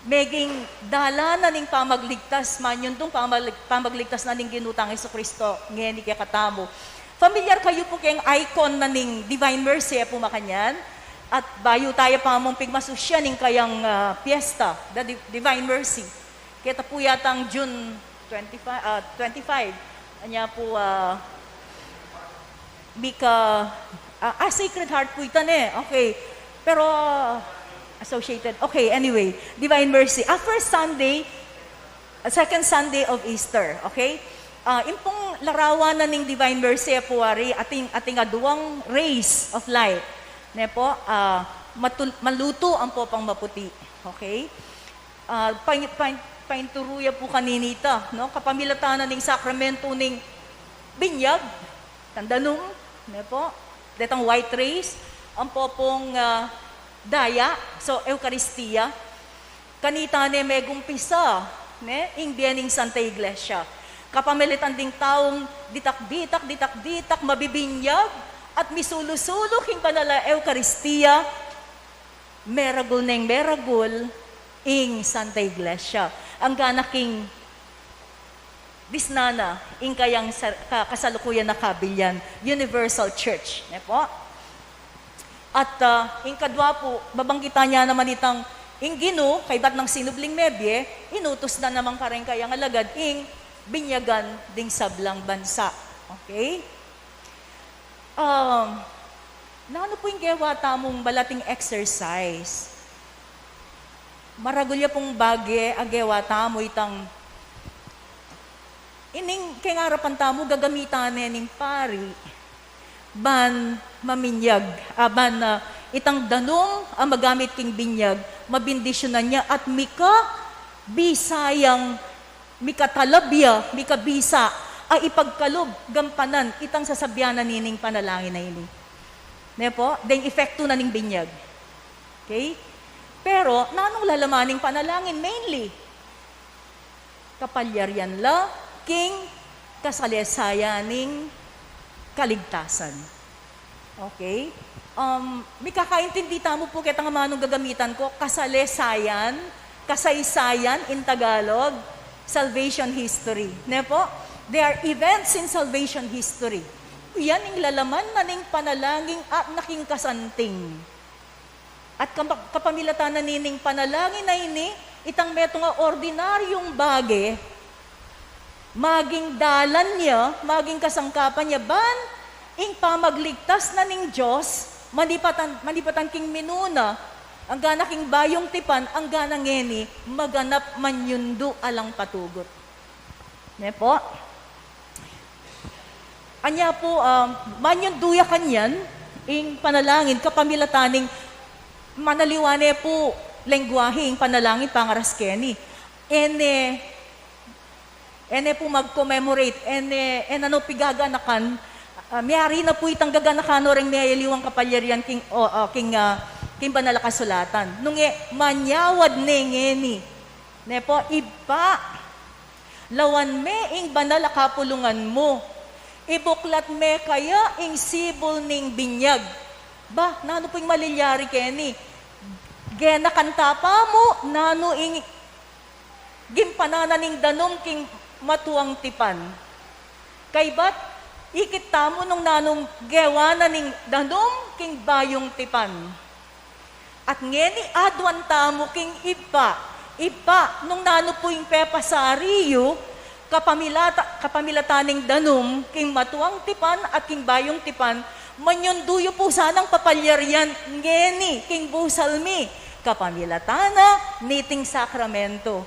meging dalan na ning pamagligtas, manyundung pamag-, pamagligtas na ning Ginu tang Jesucristo, ngeni kekatamu. Familiar kayu pu keng icon na ning Divine Mercy, e pu makanyan? At bayu taya pa mung pigmasusyan ing kayang, ah, piyesta, the Di-, Divine Mercy. Keta pu yatang June twenty-five, ah, twenty-five. Anya pu, ah, Mika, ah, ah, Sacred Heart pu ita ne. Okay. Pero, ah, associated. Okay, anyway. Divine Mercy. Ah, first Sunday, ah, second Sunday of Easter. Okay? Ah, ing pung larawan na ning Divine Mercy, e pu wari, ating, ating aduang rays of light. Ne po? Ah, matul-, malutu ampo pang maputi. Okay? Ah, pain-, pain-, painturu ya pu kanita, no? Kapamilatan na ning sakramento ning binyag, tang danum, ne po? Detang white rays, ampo pung, ah, daya, so, Eukaristia. Kanita ne megumpisa, ne? Ing bie ning Santa Iglesia. Kapamilatan ding taung ditak-ditak, ditak-ditak, mabibinyag, at misulu-sulu king banal a Eukaristia, meragul neng meragul ing Santa Iglesia. Angga na king disnan na ing kayang sa-, ka-, kasalukuyan a kabilyan, universal church, ne po? At, ah, ing kadwa pu, babanggitan na naman itang ing Ginu, kaybat nang sinubling mebie, inutus na naman kareng kayang alagad ing binyagan ding sablang bansa. Okay? Um, nanu pu ing gewa tamung balating exercise? Maragul ya pung bage a gewa tamu itang ining keng arapan tamu gagamitan ne ning pari ban maminyag, ah, ban, ah, itang danum a magamit king binyag, mabindisyunan ya at mika bisa yang mikatalab ya, mikabisa a ipagkalub, gampanan itang sasabyan na nining panalangin a ini. Ne po? Deng epektu na ning binyag. Okay? Pero, nanung lalaman ning panalangin mainly? Kapalyarian la king kasalesayan ning kaligtasan. Okay? Um, mikakaintindi tamu pu ketang amanung gagamitan ku, kasalesayan, kasaysayan in Tagalog, salvation history. Ne po? There are events in salvation history. Yan ing lalaman na ning panalangin a naking kasanting. At kapa-, kapamilatan na nining panalangin a ini, itang metung a ordinaryung bage, maging dalan ya, maging kasangkapan ya, ban ing pamagligtas na ning Dios, manipatan, manipatan king minuna, angga na king bayung tipan, angga na ngeni, maganap manyundu alang patugut. Ne po? Anya pu, ah, manyundu ya kanyan, ing panalangin, kapamilatan ning manaliwa ne pu lengguahe, ing panalangin pangaras keni. E ne, e ne pu mag-commemorate, e ne, e na no pigaganakan, ah, miyari na pu itang gaganakan no reng miyaliwang kapalyarian king, o, ah, king, ah, king banal a kasulatan. Nung e, manyawad ne ngeni. Ne po, Ibpa, lawan me ing banal a kapulungan mu. Ibuklat me kaya ing sibul ning binyag. Ba, nanu pu ing malilyari keni? Genakan ta pa mu, nanu ing gimpanan na ning danum king matuang tipan. Kaybat, ikit tamu nung nanung gewa na ning danum king bayung tipan. At ngeni aduan tamu king Ibpa, Ibpa, nung nanu pu ing pepasari yu, kapamilata-, kapamilatan ning danum king matuang tipan at king bayung tipan, manyundu yu pu sanang papalyarian ngeni king busal mi, kapamilatan na niting sakramento.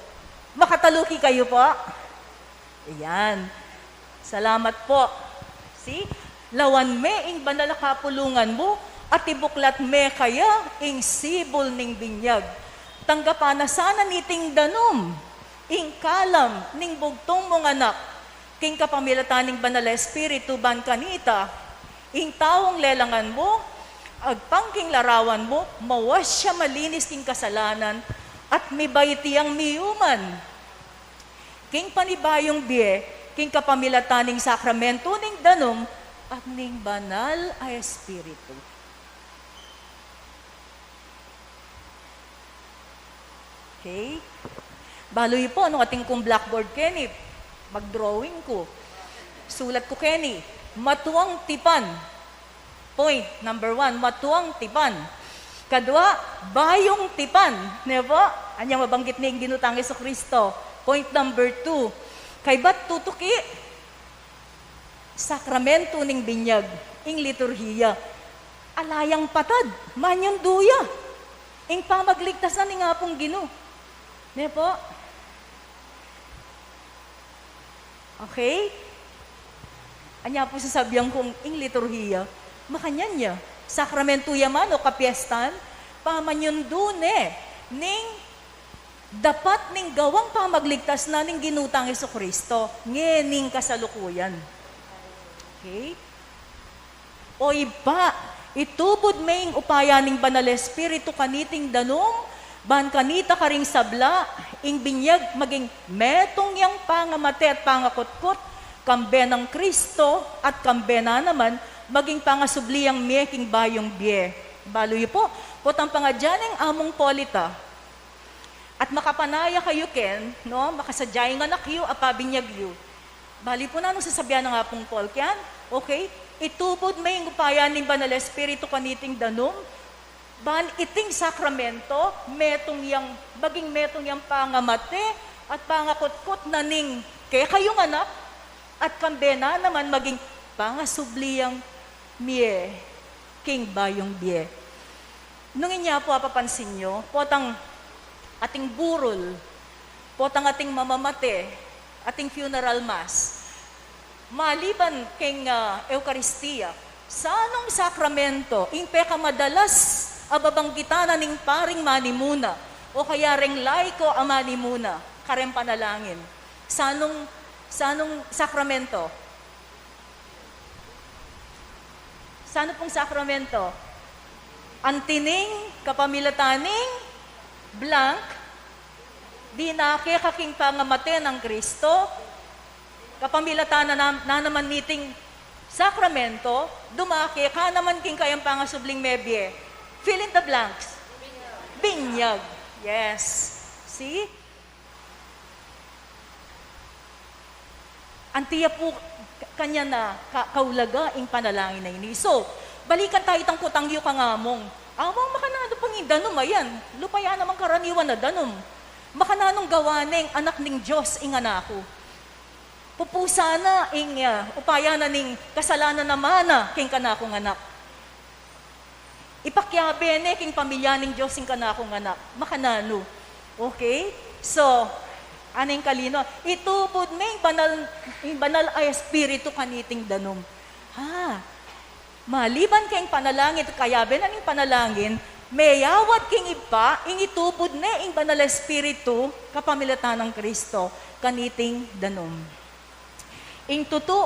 Makataluki kayu po? Ayan. Salamat po. See? Lawan me ing banal a kapulungan mu, at ibuklat me kaya ing sibul ning binyag. Tanggapan na sana niting danum ing kalam ning bugtung mung anak, king kapamilatan ning Banal a Espiritu ban kanita, ing taung lelangan mu, agpang king larawan mu, mawas ya malinis king kasalanan, at mibait yang miyuman king panibayung bie, king kapamilatan ning sakramento ning danum at ning Banal a Espiritu. Okay? Balu yu pu, nung atin kung blackboard keni, mag-drawing ku. Sulat ku keni, matuang tipan. Point number one, matuang tipan. Kadua, bayung tipan. Ne pu? Anyang mabanggit ne ing Ginu tang Jesucristo. Point number two, kaybat tutuki, sakramentu ning binyag, ing liturhiya. Ala yang patad, manyundu ya. Ing pamagligtas na ning Apung Ginu. Ne pu? Okay? Anya pu sasabian kung ing liturhiya, makanyan ya. Sakramentu ya man o kapiestan, pamanyundu ne ning dapat ning gawang pamagligtas na ning Ginu tang Jesucristo, ngening kasalukuyan. Okay? O Ibpa, itubud me ing upaya ning Banal Espiritu kaniting danum, ban kanita karing sabla, ing binyag maging metung yang pangamate at pangakutkut, kambe nang Kristo, at kambe na naman, maging pangasubli yang mie king bayung bie. Balu yu pu, potang pangadya ning Among Paul ita. At makapanaya kayu ken, no, makasadya ing anak yu a pabinyag yu. Bali pu na nung sasabian nang Apung Paul keni, okay? Itubud me ing upaya ning Banal Espiritu kaniting danum, ban iting sakramento, metung yang, maging metung yang pangamate at pangakutkut na ning kekayung anak, at kambe na naman maging pangasubli yang mie king bayung bie. Nung inya pu apapansin yu, potang ating burol, potang ating mamamate, ating funeral mass, maliban king, ah, Eukaristia, sanung sakramento ing pekamadalas a babanggitan na ning paring manimuna, o kaya reng laiko a manimuna, kareng panalangin? Sanung, sanung sakramento? Sanu pung sakramento? Anti ning kapamilatan ning blank, dinake ka king pangamate nang Kristo, kapamilatan na, na, na naman niting sakramento, dumake ka naman king kayang pangasubling mebie. Fill in the blanks. Binyag. Yes. See? Anti ya pu ka-, kanyan a ka-, kaulaga ing panalangin a ini. So, balikan taya itang kutang yu kang Among. Among, makananu pung ing danum a yan? Lupa ya naman karaniwan a danum. Makananung gawa neng anak ning Dios ing anak ku? Pupusan na ing, ah, upaya na ning kasalanan a mana king kanakung anak. Ipakiabe ne king pamilya ning Dios ing kanakung anak. Makananu? Okay? So, aneng kalino? Itubud me ing banal, ing banal a espiritu kaniting danum. Ha? Maliban king panalangin, kayabe na ning panalangin, meyawad king Ibpa, ing itubud ne ing banal a espiritu, kapamilatan nang Kristo, kaniting danum. Ing tutu,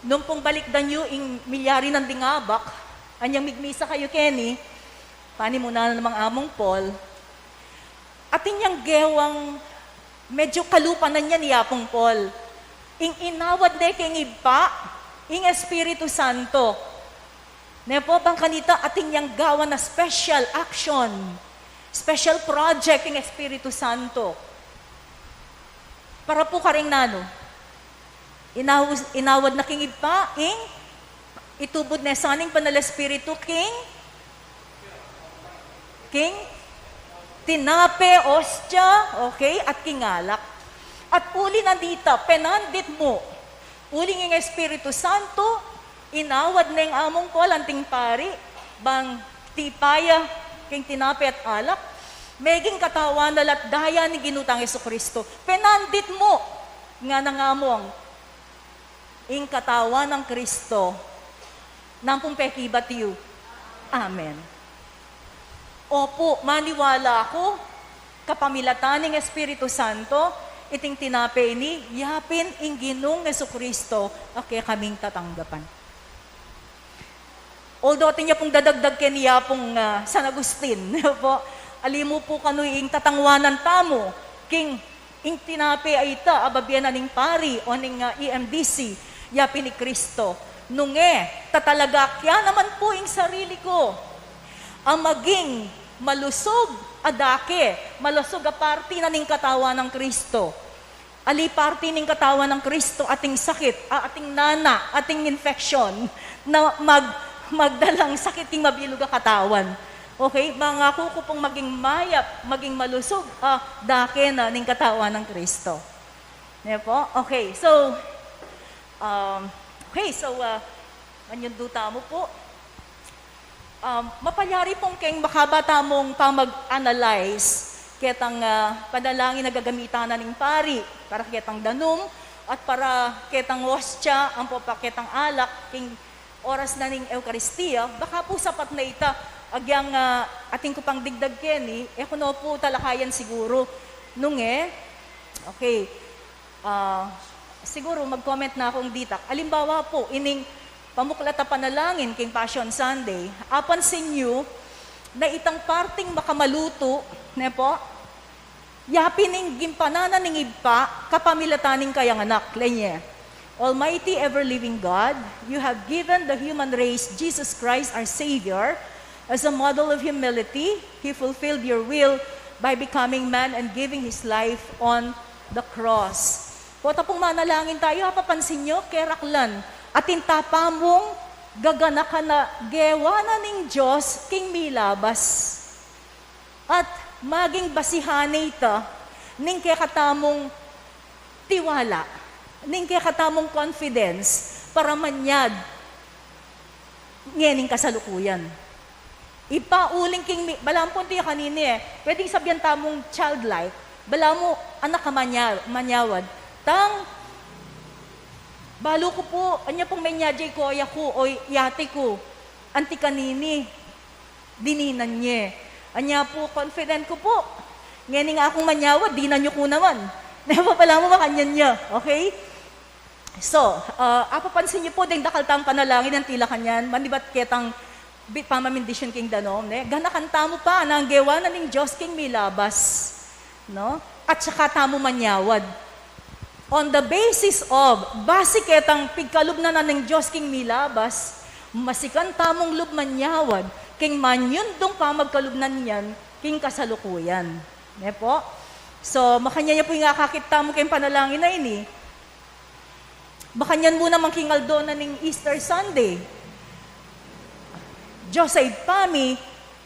nung pung balikdan yu ing milyari nang ding abak, anyang migmisa kayu keni, panimunan na namang Among Paul, atin yang gewang medyu kalupa na niyan i Apung Paul. Ing inawad ne king Ibpa, ing Espiritu Santo. Ne pu, bang kanita atin yang gawan a special action, special project ing Espiritu Santo. Para pu karing nanu? Inaw-, inawad na king Ibpa, ing itubud ne sa ning Banal Espiritu king, king tinape, ostia, okay, at king alak. At uli na dita, penandit mu, uling ing Espiritu Santo, inawad neng Among Paul anting pari, bang tipa ya king tinape at alak, meging katawan na la at daya ning Ginu tang Jesucristo. Penandit mu, ngana nang Among, ing katawan nang Kristo. Nanu pung pekibat yu? Amen. Opu, maniwala ku, kapamilatan ning Espiritu Santo, iting tinape ini, yapin ing Ginung Jesucristo a kekaming tatanggapan. Although atin ya pung dadagdag keni Apung, ah, San Agustin, pu, ali mu pu kanu ing tatangwanan tamu, king ing tinape a ita, a babie na ning pari, o ning, ah, E M D C, yapin i Kristo. Nung e, tatalagak ya naman pu ing sarili ku a maging malusug a dake, malusug a parti na ning katawan nang Kristo. Ali parti ning katawan nang Kristo, ating sakit, a, ating nana, ating infection, na mag-, magdalang sakit king mabilug a katawan. Okay? Mangaku ku pung maging mayap, maging malusug a dake na ning katawan nang Kristo. Ne po? Okay, so, um, okay, so, uh, manyundu tamu pu. Um, mapalyari pung keng makaba tamung pamag-analyze ketang, ah, panalangin a gagamitan na ning pari para ketang danum at para ketang ostya, ampo pa ketang alak, king oras na ning Eukaristia, baka pu sapat na ita. Agyang, ah, atin ku pang digdag keni, e ku no pu talakayan siguru. Nung e, okay. Ah, siguru mag-comment na kung ditak. Alimbawa pu, ining pamuklat a panalangin king Passion Sunday, apansin yu na itang parting makamalutu, ne po? Ya pin ing gimpanan na ning Ibpa kapamilatan ning kayang Anak, lenye. Almighty, ever-living God, you have given the human race Jesus Christ, our Savior, as a model of humility. He fulfilled your will by becoming man and giving his life on the cross. Pota pung manalangin tayu, apapansin yu, keraklan, atin ta pa mung gaganakan na gewa na ning Dios king milabas. At maging basihan na ita ning kekatamung tiwala, ning kekatamung confidence para manyad ngening kasalukuyan. Ibpa, uling king mi-, balamu pu, anti kanini e, pwedeng sabyan tamung childlike, balamu anak a manya-, manyawad. Tang, balu ku pu, anya pung menyad ya i koya ku o i ate ku, anti kanini, dininan ye. Anya pu, confident ku pu, ngening akung manyawad, dinan yu ku naman. Ne po? Balamu makanyan ya, okay? So, ah, apapansin yu pu, deng dakal tang panalangin, anti la kanyan, manibat ketang bi-, pamamindisyon king danum, ne? Ganakan tamu pa nang gewa na ning Dios king milabas, no? At saka tamu manyawad. On the basis of, basi ketang pigkalub na na ning Dios king milabas, masikan tamung lub manyawad king manyundung pamagkalub na niyan king kasalukuyan. Ne po? So, makanyan ya pu ing akakit tamu king panalangin a ini. Makanyan mu naman king aldo na ning Easter Sunday. Dios a Ibpa mi,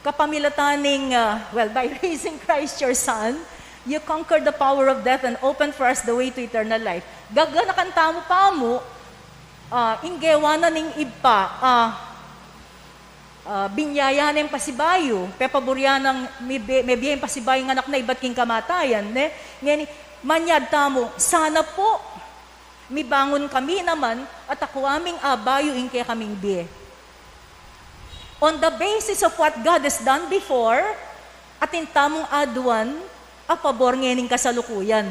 kapamilatan ning, ah, well, by raising Christ your Son, you conquered the power of death and opened for us the way to eternal life. Gaganakan tamu pa mu, ah, ing gewa na ning Ibpa, ah, ah, binie ya ing pasibayu, pepabur ya nang mibie, mibie ing pasibayu ning Anak na ibat king kamatayan, ne? Ngeni, manyad tamu, sana pu, mibangun kami naman, at akua ming abayu ing kekaming bie. On the basis of what God has done before, atin tamung aduan a pabor ngening kasalukuyan.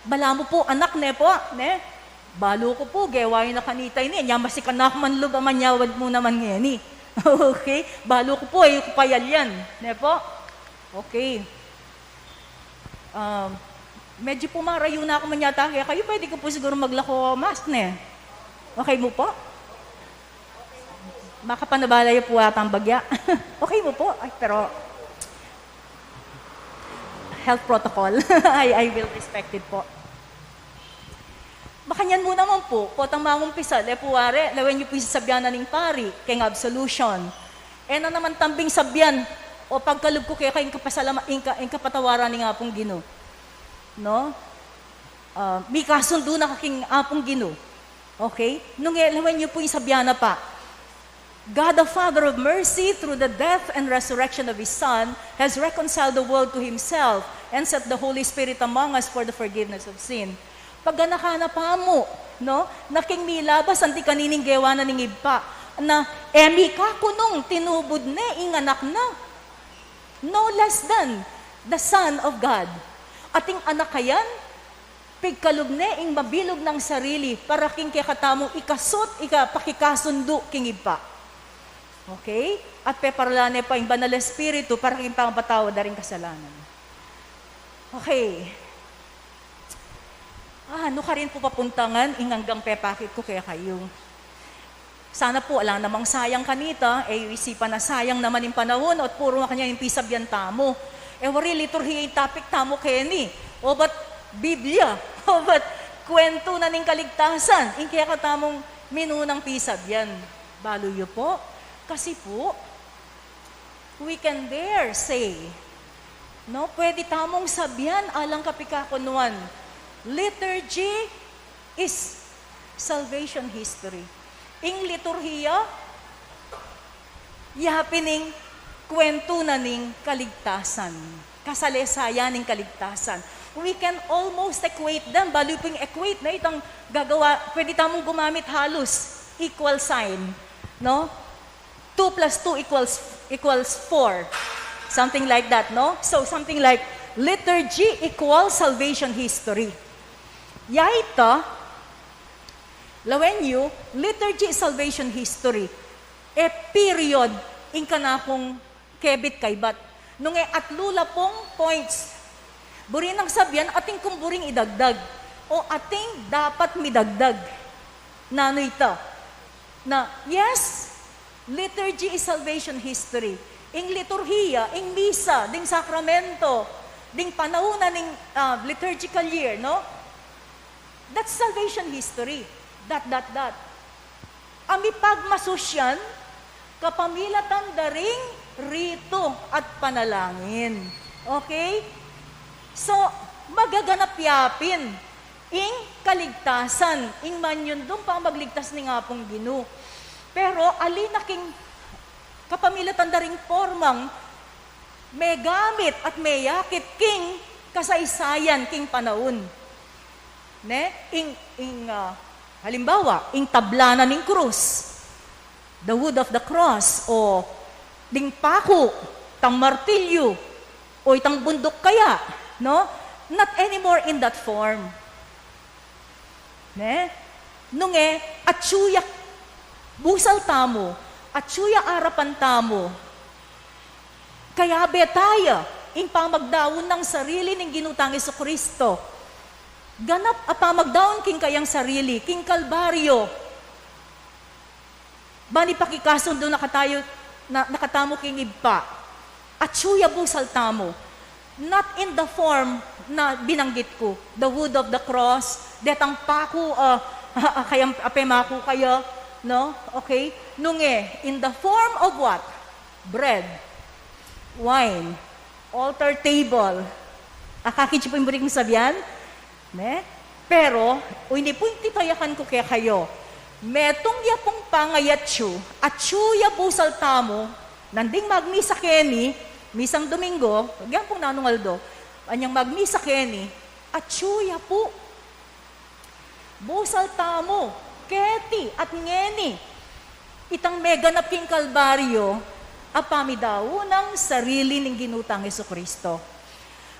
Balamu pu, anak, ne po, ne? Balu ku pu, gewa yu na kanita ini, nya masikan na ku man lub a manyawad mu naman ngeni. Okay? Balu ku pu, e yu ku pa yalyan, ne po? Okay. Um, medyo pu marayu na ku man yata kekayu, pwede ku pu siguru maglako mask, ne? Okay mu pu? Makapanabala yu pu atang bagya. Okay mu pu? Ay, pero health protocol. I, I will respect it pu. Makanyan mu naman pu, potang mangumpisal, e pu wari, lawen yu pu ing sasabyan na ning pari, keng absolution. E na naman tambing sabyan, o pagkalub ku keka ing kapasalama-, ing ka-, ing kapatawaran ning Apung Ginu. No? Ah, mikasundu na ka king Apung Ginu. Okay? Nung e, lawen yu pu ing sabyan na pa. God, the Father of mercy, through the death and resurrection of His Son, has reconciled the world to Himself and sent the Holy Spirit among us for the forgiveness of sin. Paganakan na pa mu, no? Na king milabas, anti kanining gewa na ning Ibpa, na e mika kunung tinubud ne ing Anak na. No less than the Son of God. Ating Anak a yan, pigkalub ne ing mabilug nang sarili para king kekatamung ikasut, ika-, pakikasundu king Ibpa. Okay? At peparalan ne pa ing Banal Espiritu para king pangapatawad da ring kasalanan. Okay. Ah, nukarin pu papuntangan ing anggang pepakit ku kekayu. Sana po ala namang sayang kanita, e yu isipan na sayang naman ing panaun, at puro makanyan ing pisabyan tamu. E wari liturhiya ing topic tamu keni, o ba't Biblia, o ba't kwentu na ning kaligtasan, ing kekatamung minunang pisabyan. Balu yu po? Kasi po, we can dare say, no, pwede tamung sabyan alang kapikakunuan, liturgy is salvation history. Ing liturhiya, ya pin ing kwentu na ning kaligtasan, kasalesayan ning kaligtasan. We can almost equate them. Balu pin equate, na itang gagawa, pwede tamung gumamit halus equal sign, no? Two plus two equals, equals four. Something like that, no? So, something like, liturgy equals salvation history. Ya ita, lawen yu, liturgy is salvation history. E period, ing kanakung kebit kaybat. Nung e atlu la pung points. Buri nang sabyan, atin kung buring idagdag. O atin dapat midagdag. Nanu ita? Na, yes, liturgy is salvation history. Ing liturhiya, ing misa, ding sakramento, ding panaun na ning, ah, liturgical year, no? That's salvation history. Dot, dot, dot. A mipagmasusyan kapamilatan da ring ritu at panalangin. Okay? So, magaganap ya pin ing kaligtasan, ing manyundung pamagligtas ning Apung Ginu. Pero ali na king kapamilatan da ring pormang megamit at meyakit king kasaysayan king panaun. Ne? Ing, ing, ah, halimbawa, ing tabla na ning krus, the wood of the cross, o ding paku, tang martilyu, o itang bunduk kaya, no? Not anymore in that form. Ne? Nung e, atyu ya busal tamu, atyu ya arapan tamu, kayabe taya ing pamagdaun nang sarili ning Ginu tang Jesucristo. Ganap a pamagdaun king kayang sarili, king Kalbaryo. Ban ipakikasundo na katayu, na, na katamu king Ibpa. Atyu ya busal tamu. Not in the form na binanggit ku, the wood of the cross, detang paku, ah, kayang apemaku kaya, no? Okay? Nung e, in the form of what? Bread, wine, altar table. Akakit yu pu ing buri kung sabyan? Ne? Pero, o ini pu ing titayakan ku kekayu. Metung ya pung pangayatyu, atyu ya busal tamu, nanding magmisa keni, misang Domingo, agyan pung nanung aldo, anyang magmisa keni, atyu ya pu. Busal tamu, keti at ngeni, itang meganap king Kalbaryo, a pamidaun nang sarili ning Ginu tang Jesucristo.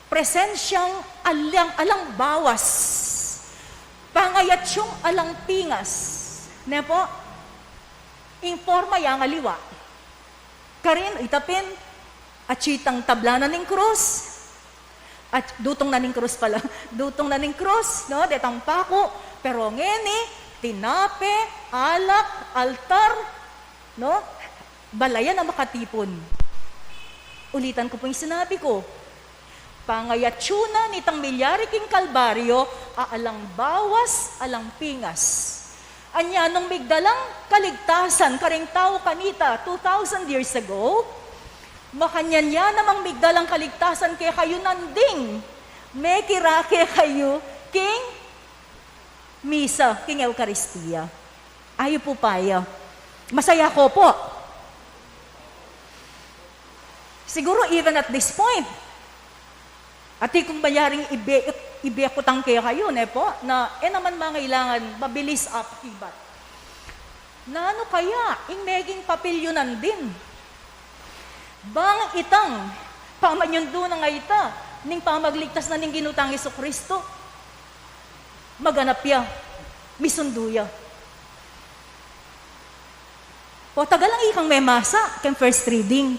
Presensyang alang, alang bawas, pangayatyung alang pingas, ne po? Ing porma yang aliwa. Karin, ita pin, atyu itang tabla na ning krus, at dutung na ning krus pala. Dutung na ning krus, no? Detang paku, pero ngeni, tinape, alak, altar, no? Balayan a makatipun. Ulitan ku pu ing sinabi ku. Pangayatyu na nitang milyari king Kalbaryo, a alang bawas, alang pingas. Anya nung migdalang kaligtasan karing tau kanita two thousand years ago, makanyan ya namang migdalang kaligtasan kekayu nanding mekirake kayu king misa, king Eukaristia. Ayu pu paya. Masaya ko po. Siguro even at this point, ati kung malyaring ibe, ibe ku tang kekayu, ne po, na e naman mangailangan mabilis a pakibat. Nanu kaya ing meging papil yu nandin? Bang itang pamanyundu na ngeni ta ning pamagligtas na ning Ginu tang Jesucristo, maganap ya, misundu ya. Potagalang ikang memasa keng first reading.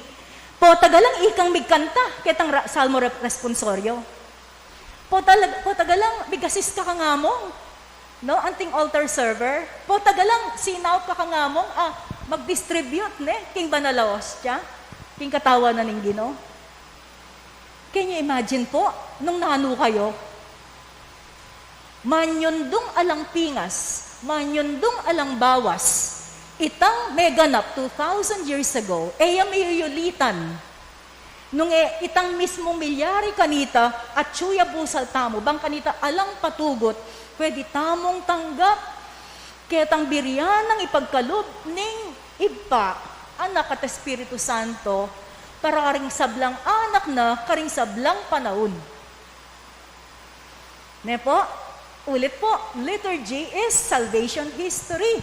Potagalang ikang migkanta ketang ra-, Salmo re-, Responsorio. Potalag-, potagalang migasist ka kang among. No, anting altar server, potang alang sinaup ka kangamung, ah, mag-distribute, ne, king banal a ostia, king katawan na ning Ginu. Can you imagine po, nung nanu kayu? Manyundung alang pingas, manyundung alang bawas, itang meganap two thousand years ago, e ya miyuyulitan. Nung e, itang mismung milyari kanita, atyu ya busal tamu, bang kanita alang patugut, pwede tamung tanggap ketang birian nang ipagkalub ning Ibpa, Anak, at Espiritu Santo, para karing sablang anak na, karing sablang panaun. Ne po? Ulit po, liturgy is salvation history.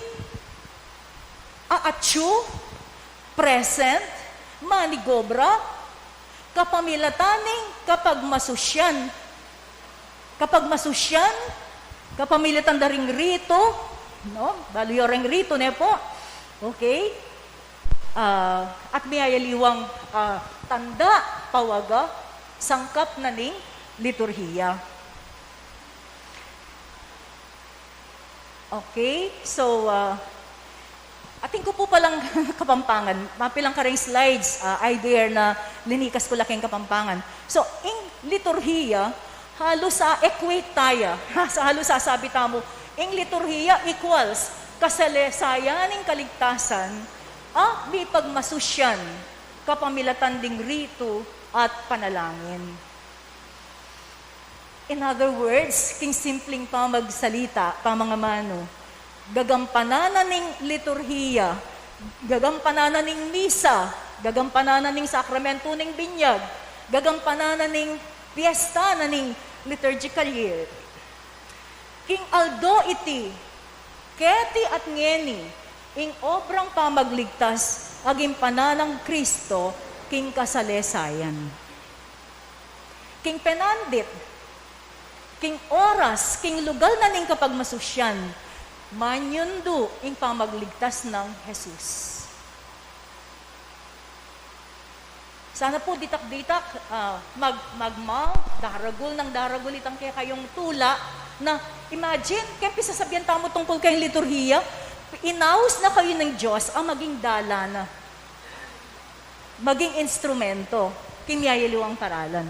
Aatyu, present, manigobra, kapamilatan ning kapagmasusyan. Kapagmasusyan, kapamilatan da ring ritu, no? Balu yu ring ritu, ne po? Okay? Ah, at miyayaliwang, ah, tanda, pawaga, sangkap na ning liturhiya. Okay, so, ah, atin ku pu palang Kapampangan, mapilan karing slides, ah, I dare na linikas ku la king Kapampangan. So, ing liturhiya, halos a-equate taya, ha, sa halos sasabi tamu, ing liturhiya equals kasalesayan ning kaligtasan, a mipagmasusyan kapamilatan ding ritu at panalangin. In other words, king simpling pamagsalita, pamangamanu, gagampanan na ning liturhiya, gagampanan na ning misa, gagampanan na ning sakramentu ning binyag, gagampanan na ning piyesta na ning liturgical year. King aldo iti, keti at ngeni, ing obrang pamagligtas a ginampanan nang Kristo king kasalesayan. King penandit, king oras, king lugal na ning kapagmasusyan, manyundu ing pamagligtas nang Jesus. Sana pu ditak-ditak, ah, mag-, magmang, daragul nang daragul itang kekayung tula, na imagine, keng pisasabian tamu tungkul keng liturhiya, inaus na kayu ning Dios a maging dalan na, maging instrumento, king miyayaliwang paralan.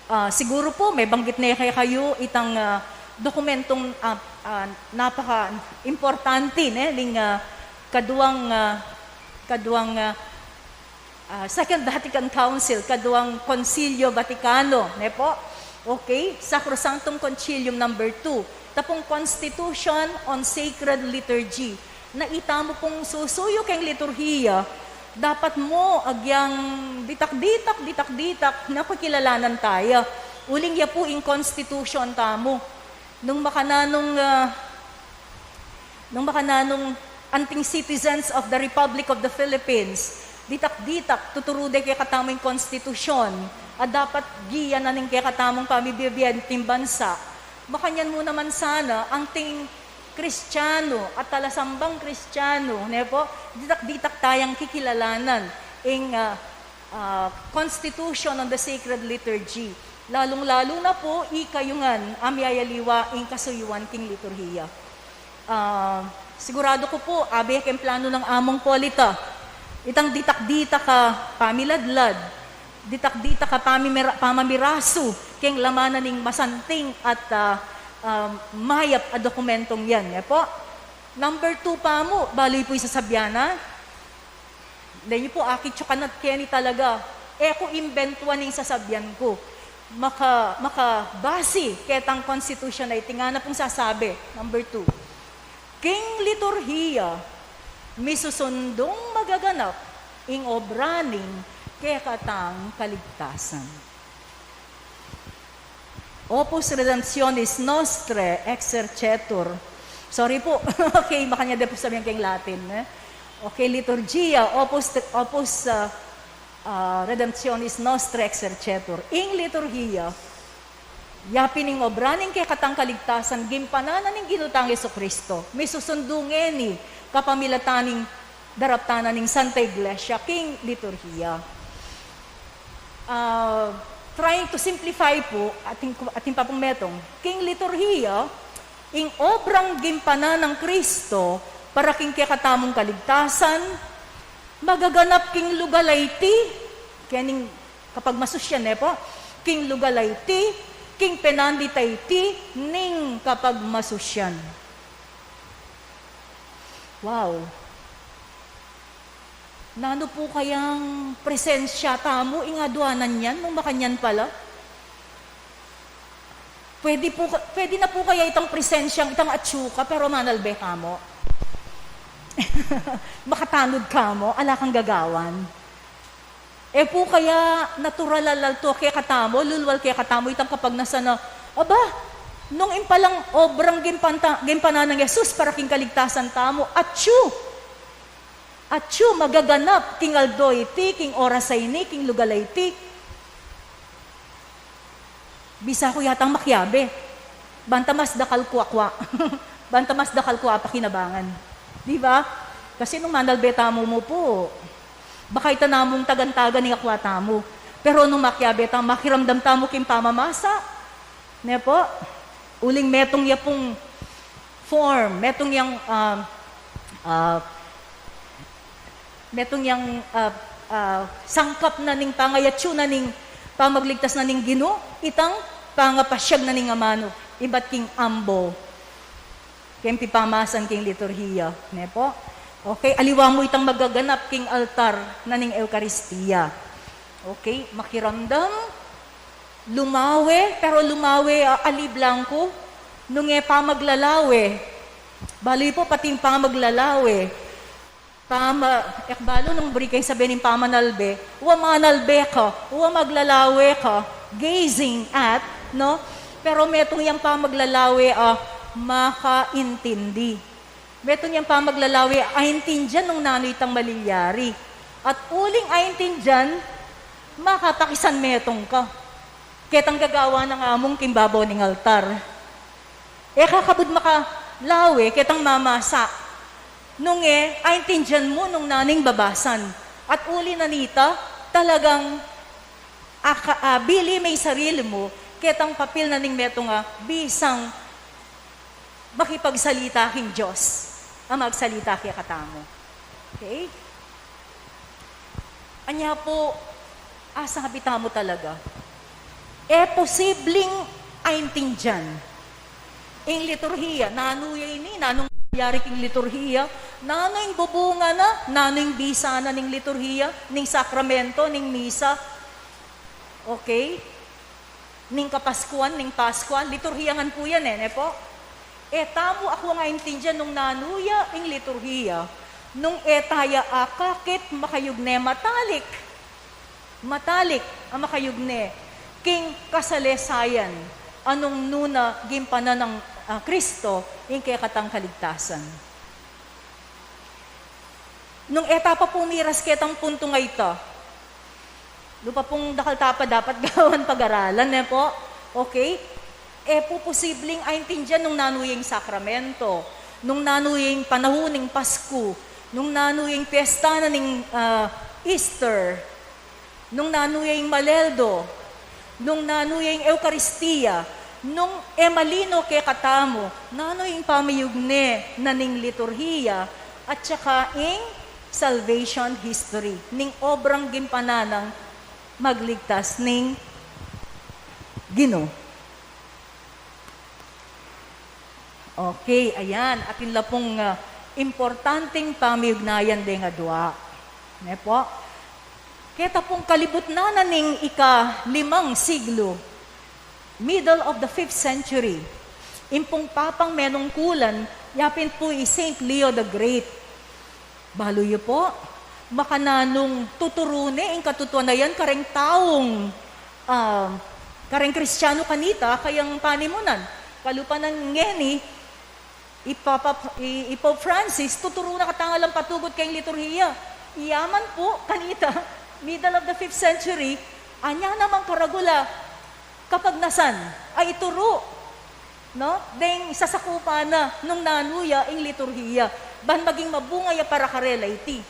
Ah, siguru pu, mebanggit ne kekayu itang, ah, dokumentong, ah, ah, napaka-importante, ne, ning, ah, kaduang, ah, kaduang, ah, ah, Second Vatican Council, kaduang Konsilyo Vatikano, ne po? Okay? Sacrosanctum Concilium number two. Tapung Constitution on Sacred Liturgy. Na itamu pung susuyu keng liturhiya, dapat mu agyang ditak-ditak, ditak-ditak, na pakilalanan taya. Uling ya pu ing constitution tamu. Nung makananung, ah, nung makananung anting citizens of the Republic of the Philippines, ditak-ditak, tuturu de kekatamu ing konstitusyon, a dapat giya na ning kekatamung pamibibian king bansa. Makanyan mu naman sana, anting Kristiyanu at talasambang Kristiyanu, ne po? Ditak-ditak tayang kikilalanan ing, ah, ah, Constitution on the Sacred Liturgy. Lalung-lalu na pu, ikayu ngan a miyayaliwa ing kasuyuan king liturhiya. Ah, siguradu ku pu, abe keng planu nang Among Polita, itang ditak-ditak a pamiladlad, ditak-ditak a pamimira-, pamamirasu keng laman na ning masanting at, ah, ah, mayap a dokumentong yan, ne po? Number two pa mu, balu yu pu ing sasabian na, Lawen yu pu, akit yu kanat keni talaga. E ku imbentuan ing sasabian ku. Maka-, makabasi ketang konstitusyon a iti ngana pung sasabi. Number two, king liturhiya, misusundung magaganap ing obra ning kekatang kaligtasan. Opus Redemptionis Nostrae exercetur. Sorry pu. Okay, makanya de pu sabian keng Latin, e? Okay, liturgia, opus, opus, ah, ah, Redemptionis Nostrae exercetur. Ing liturgia, yapin ing obra ning kekatang kaligtasan, ginampanan na ning Ginu tang Jesucristo. Misusundu ngeni kapamilatan ning daraptan na ning Santa Iglesia king liturgia. Ah, Trying to simplify po, atin, atin pa pung metung, king liturhiya, ing obrang gimpanan nang Kristo para king kekatamung kaligtasan, magaganap king lugal a iti, kening kapagmasusyan, ne po? King lugal a iti, king penandit a iti, ning kapagmasusyan. Wow! Nanu po kayang presensya tamu ing aduanan yan, nung makanyan pala? Pwede po, pwede na po kaya itang presensyang, itang atsu ka, pero manalbe ka mu? Makatanud ka mu, ala kang gagawan. E po kaya natural a lalto kekatamu, lulwal kekatamu, itang kapagnasan na, aba, nung impalang obrang gimpanta-, gimpanan nang Jesus para king kaligtasan tamu, atsu, atsu, magaganap king aldo iti, king oras a ini, king lugal a iti. Bisa ku yatang makiabe. Banta mas dakal ku akwa. Banta mas dakal ku apakinabangan. Di ba? Kasi nung manalbe tamu mu po, baka ita namung tagan-tagan ing akwa tamu. Pero nung makiabe tamu, makiramdam tamu king pamamasa. Ne po? Uling metung ya pung form, metung yang, ah, ah, metung yang, ah, ah, sangkap na ning pangayatsu na ning pamagligtas na ning Ginu, itang pangapasyag na ning amanu, ibat king ambo, king pipamasan king liturhiya, ne po? Okay, aliwa mu itang magaganap king altar na ning Eukaristiya. Okay, makiramdam, lumawe, pero lumawe, ah, ali blanco, nung e pamaglalawe. Balu yu po, pating pamaglalawe. Pama-, e ku balu nung buri keng sabian ing pamanalbe, wa manalbe ka, wa maglalawe ka, gazing at, no? Pero metung yang pamaglalawe, ah, makaintindi. Metung yang pamaglalawe, aintindian nung nanu itang malilyari. At uling aintindian, makapakisanmetung ka ketang gagawan nang amung king babo ning altar. E ka kabud makalawe ketang mamasa. Nung e, aintindian mu nung nanu ing babasan. At uli na nita, talagang aka-, abili me ing sarili mu ketang papil na ning metung a bisang makipagsalita king Dios a magsalita kekatamu. Okay? Anya po, asabi tamu talaga, e posibleng aintindian ing liturhiya. Nanu ya ini? Nanung nangyari king liturhiya? Nanu ing bubunga na? Nanu ing bisa na ning liturhiya, ning sakramento, ning misa? Okay? Ning kapaskuan, ning Paskuan, liturhiya ngan po yan e, ne po? E tamu aku aintindian nung nanu ya ing liturhiya, nung e ta ya akakit makayugne matalik, matalik a makayugne king kasalesayan a nung nu na gimpanan nang, ah, Kristo ing kekatang kaligtasan. Nung e ta pa pumiras ketang puntung a ita, lu pa pung dakal ta pa dapat gawan pag-aralan, ne po? Okay? E pu posibleng aintindian nung nanu ya ing sakramento, nung nanu ya ing panahun ning Pasku, nung nanu ya ing piyesta na ning, ah, Easter, nung nanu ya ing Maleldo, nung nanu ya ing Eukaristiya, nung e malino kekatamu nanu ing pamayugne na ning liturhiya, at saka ing salvation history, ning obrang gimpanan nang magligtas ning Ginu. Okay, ayan. Atin la pung, ah, importanteng pamiyugnayan deng adua. Ne po? Keta pung kalibutnan na ning ikalimang siglo, middle of the fifth century, ing pung papang menungkulan, yapin pu i Saint Leo the Great. Balu yu po, makananung tuturu ne ing katutuan a yan kareng taung, ah, kareng Kristianu kanita, kayang panimunan. Kalupa nang ngeni, i Papa, i, i Pope Francis, tuturu na katang alang patugut keng liturhiya. Iya man pu, kanita, middle of the fifth century, anya namang karagul a kapagnasan a ituru, no? Deng sasakupan na nung nanu ya ing liturhiya, ban maging mabunga ya para karela iti.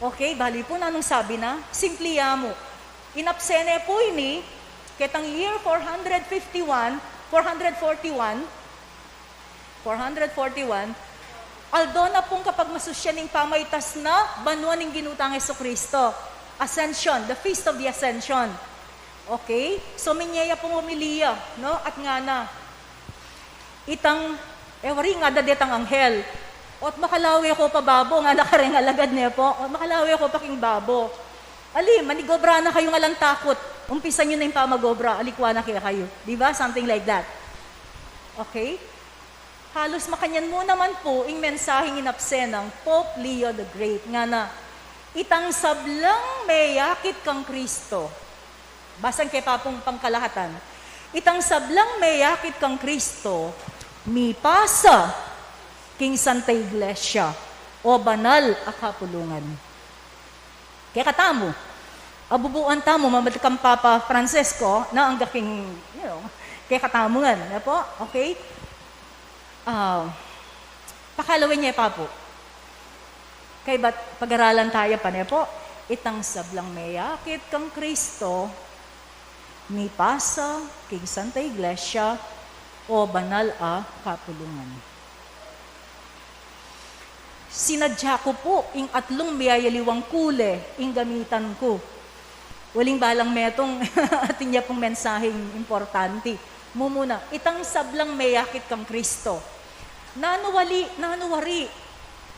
Okay, bali pu nanung sabi na, simple ya mu. Inapsene pu ini, ketang year four hundred fifty-one, four hundred forty-one, four hundred forty-one, aldo na pung kapagmasusyan ning pamaitas na banua ning Ginu tang Jesucristo. Ascension, the Feast of the Ascension. Okay? So, minye ya pung omilia, no? At ngana, itang, e wari, ngana detang anghel, "Ot makalawe ko pa babo," ngana kareng alagad, ne pu, "Ot makalawe ko pa king babo. Ali, manigobra na kayu, alang takut. Umpisan yu na ing pamagobra, ali kua na kekayu." Di ba? Something like that. Okay? Halus makanyan mu naman pu ing mensaheng inapsene nang Pope Leo the Great. Ngana, "Itang sablang meyakit kang Kristo." Basang ke pa pung pangkalahatan. "Itang sablang meyakit kang Kristo, mipasa king Santa Iglesia, o banal a kapulungan." Kekatamu, abubuan tamu, mamad kang Papa Francisco, na angga king, you know, kekatamu ngan, ne pu? Okay? Ah, pakalawen ye pa pu. Kaybat pagaralan taya pa, ne pu? "Itang sablang meyakit kang Kristo, mipasa king Santa Iglesia, o banal a kapulungan." Sinadya ku pu ing atlung miyayaliwang kule ing gamitan ku. Uling balang metung, atin ya pung mensaheng importante. Mumuna, itang sablang meyakit kang Kristo. Nanu wari, nanu wari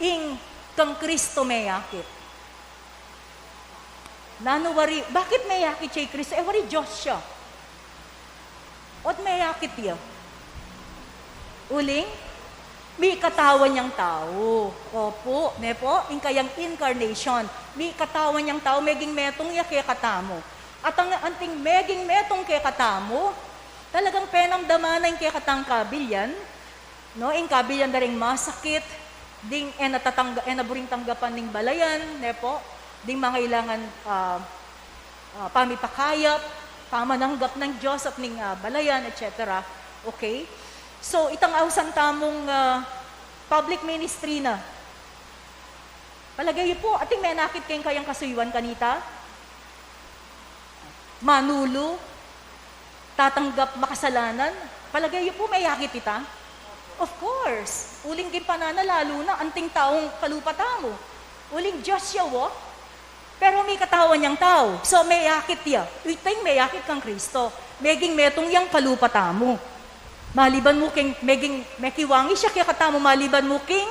ing kang Kristo meyakit? Nanu wari, bakit meyakit ya i Kristo? E wari Dios ya. Ot meyakit ya? Uling, mikatawan yang tau. Opu, ne pu, ing kayang incarnation. Mikatawan yang tau, meging metung ya kekatamu. At ang anting meging metung kekatamu, talagang penamdaman na ing kekatang kabilian, no, ing kabilian da ring masakit, ding e na tatangga-, e na buring tanggapan ning balayan, ne pu, ding mangailangan, ah, ah, pamipakayap, pamananggap ning Dios at ning, ah, balayan, et cetera. Okay? So, itang ausan tamung, ah, public ministry na. Palage yu pu, ating menakit keng kayang kasuyuan kanita? Manulu, tatanggap makasalanan, palage yu pu meyakit ita? Of course. Uling king panana, lalu na anting taung kalupa tamu. Uling Dios ya, o. Pero mikatawan yang tau. So, meyakit ya. Ita ing meyakit kang Kristo. Meging metung yang kalupa tamu. Maliban mu king, meging, mekiwangis ya kekatamu maliban mu king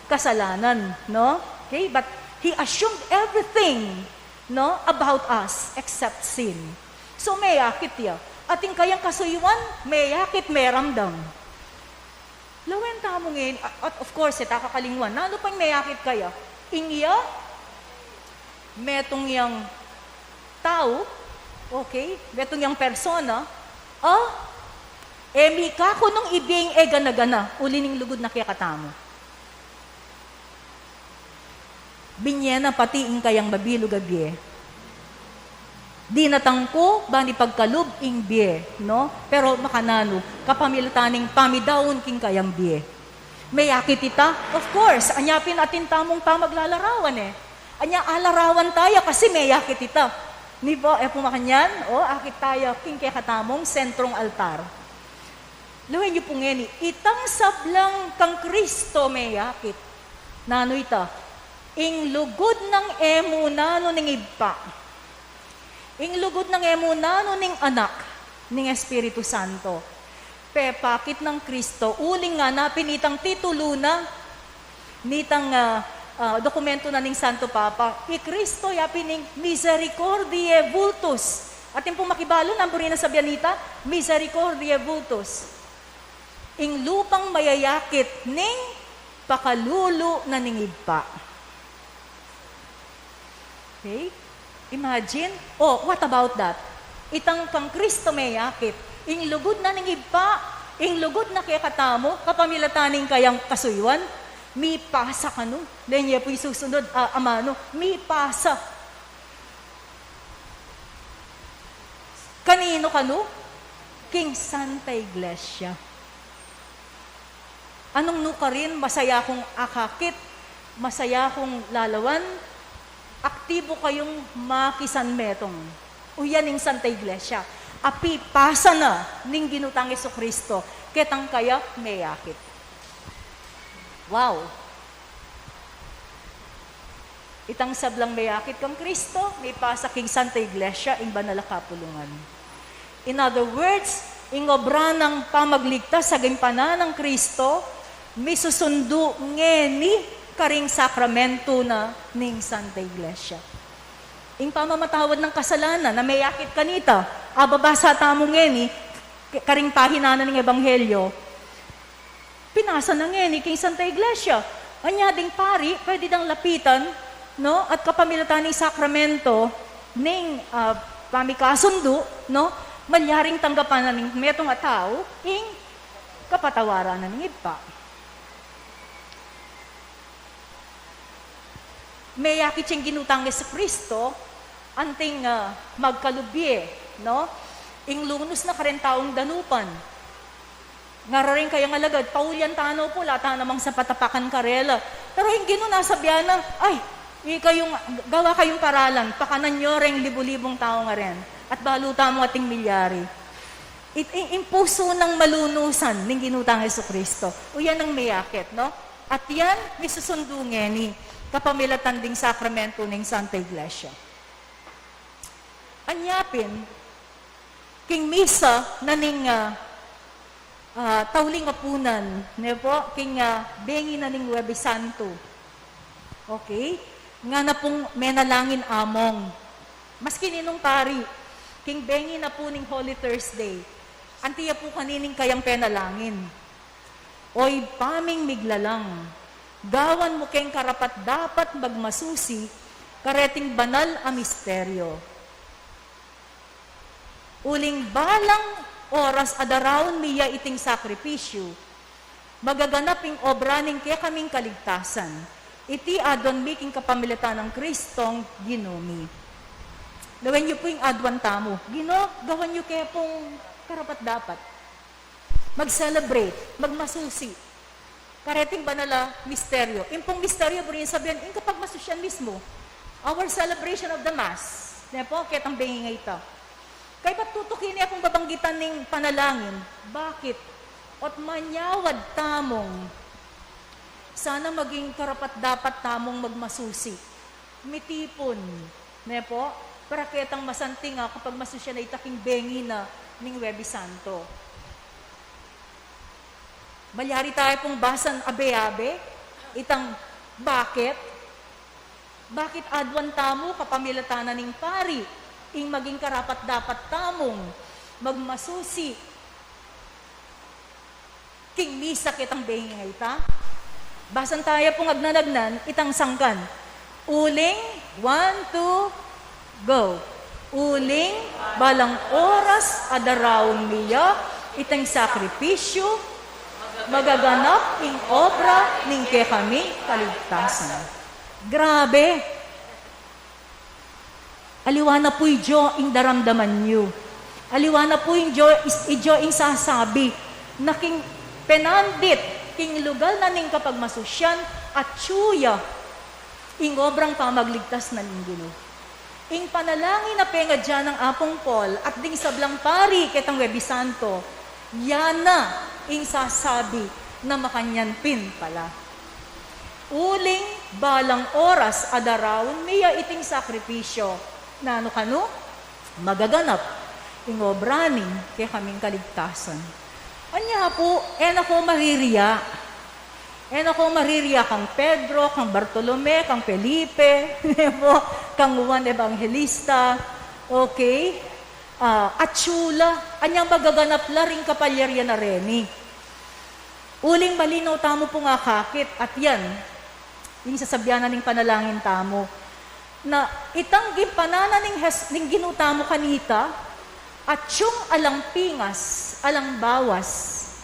kasalanan, no? Okay? But he assumed everything, no, about us except sin. So, meyakit ya. Ating kayang kasuyuan, meyakit, meramdam. Lawen tamu ngeni, a-, at of course, e ta kakalingwan. Nanu pa ing meyakit kaya? Ing ya, metung yang tau, okay? Metung yang persona, a, e mika ku nung ibie ing e gana-gana, uli ning lugud na kekatamu. Binye na pati ing kayang mabilug a bie. Dinatang ku ban ipagkalub ing bie, no? Pero makananu, kapamilatan ning pamidaun king kayang bie. Meyakit ita? Of course, anya pin atin tamung pamaglalarawan e. Anya alarawan taya kasi meyakit ita. Ni ba, e pu makanyan? O, akit taya king kekatamung sentrung altar. Lawen yu pu ngeni, itang sablang kang Kristo meyakit. Nanu ita? Ing lugud nang e mu nanu ning Ibpa. Ing lugud nang e mu nanu ning Anak, ning Espiritu Santo. Pepakit nang Kristo, uling ngana pin itang titulu na, nitang, ah, ah, dokumento na ning Santo Papa, i Kristo ya pin ing misericordiae vultus. Atin pung makibalu nung buri nang sabian ita, misericordiae vultus. Ing lupang mayayakit ning pakalulu na ning Ibpa. Okay? Imagine, o, what about that? Itang kang Kristo meyakit, ing lugud na ning Ibpa, ing lugud na kekatamu, kapamilatan ning kayang kasuyuan, mipasa kanu, lawen ye pu ing susunod, a, amanu, mipasa. Kaninu kanu? King Santa Iglesia. Anung nukarin, masaya kung akakit, masaya kung lalawan, aktibo kayung makisanmetung. Uyan ing Santa Iglesia, apipasan na ning Ginu tang Jesucristo ketang kaya meyakit. Wow! Itang sablang meyakit kang Kristo, mipasa king Santa Iglesia, ing banal a kapulungan. In other words, ing obra nang pamagligtas a ginpanan nang Kristo, misusundu ngeni karing sakramento na ning Santa Iglesia. Ing pamamatawad nang kasalanan a meyakit kanita, ababasa tamu ngeni, k-, karing pahina na ning Ebanghelyo, pinasa na ngeni king Santa Iglesia. Anya ding pari, pwede dang lapitan, no? At kapamilatan ning sakramento, ning, ah, pamikasundu, no? Malyaring tanggapan na ning metung a tau, ing kapatawaran na ning Ibpa. Meyakit yang Ginu tang Jesucristo, anting, ah, magkalubye, no? Ing lunus na karen taung danupan. Ngara ring kayang alagad, "Pauli, tana pu, ala ta namang sapat a pakan karela." Pero ing Ginu nasabyan na, "Ay, ika yung, gawa kayung paralan, pakanan yu reng libu-libung tau ngaren. At balu tamung ating milyari." It, i-, ing pusu nang malunusan ning Ginu tang Jesucristo. Uyan ang meyakit, no? At yan, misusundu ngeni, kapamilatan ding sakramento ning Santa Iglesia. Anya pin, king misa na ning, ah, ah, tauling apunan, ne pu, king, ah, bengi na ning Huwebes Santo. Okay? Ngana pung menalangin among. Maski ninung pari, king bengi na pu ning Holy Thursday, anti ya pu kanining kayang penalangin. O Ibpa ming miglalang, gawan mu keng karapat-dapat magmasusi kareting banal a misteryo. Uling balang oras a daraun mi ya iting sakripisyu, magaganap ing obra ning kekaming kaligtasan. Iti aduan mi king kapamilatan nang Kristong Ginu mi. Lawen yu pu ing aduan tamu. Ginu, gawan yu ke pung karapat-dapat. Mag-celebrate, magmasusi kareting banal a misteryo. Ing pung misteryo, buri ning sabyan, ing kapagmasusyan mismu. Our celebration of the Mass. Ne pu, ketang bengi a ita. Kaybat tutuki ne pung babanggitan ning panalangin. Bakit? At manyawad tamung, sana maging karapat-dapat tamung magmasusi. Mitipun, ne pu? Para ketang masanting a kapagmasusyan a ita king bengi na ning Huwebes Santo. Malyari taya pung basan abe-abe itang bakit. Bakit aduan tamu kapamilatan na ning pari ing maging karapat-dapat tamung magmasusi king misa ketang bengi a ita? Basan taya pung agnan-agnan itang sangkan. Uling, one, two, go. Uling balang oras a daraun mi ya iting sakripisyu, magaganap ing obra ning kekaming kaligtasan. Grabe! Aliwa na pu idyo ing daramdaman yu. Aliwa na pu idyo, is-, idyo ing sasabi na king penandit, king lugal na ning kapagmasusyan, atyu ya ing obrang pamagligtas na ning Ginu. Ing panalangin a pengadya nang Apung Paul at ding sablang pari ketang Huwebes Santo, ya na ing sasabi na makanyan pin pala. Uling balang oras a daraun mi ya iting sakripisyu. Nanu kanu? Magaganap ing obra ning kekaming kaligtasan. Anya pu, e na ko maririya. E na ko maririya kang Pedro, kang Bartolome, kang Felipe, ne pu, kang Juan Evangelista. Okay? Ah, atyu la, anya magaganap la ring kapalyarian a reni. Uling malinaw tamu pung akakit, at yan ing sasabyan na ning panalangin tamu, na itang ginpanan na ning Hes-, ning Ginu tamu kanita, atyung alang pingas, alang bawas,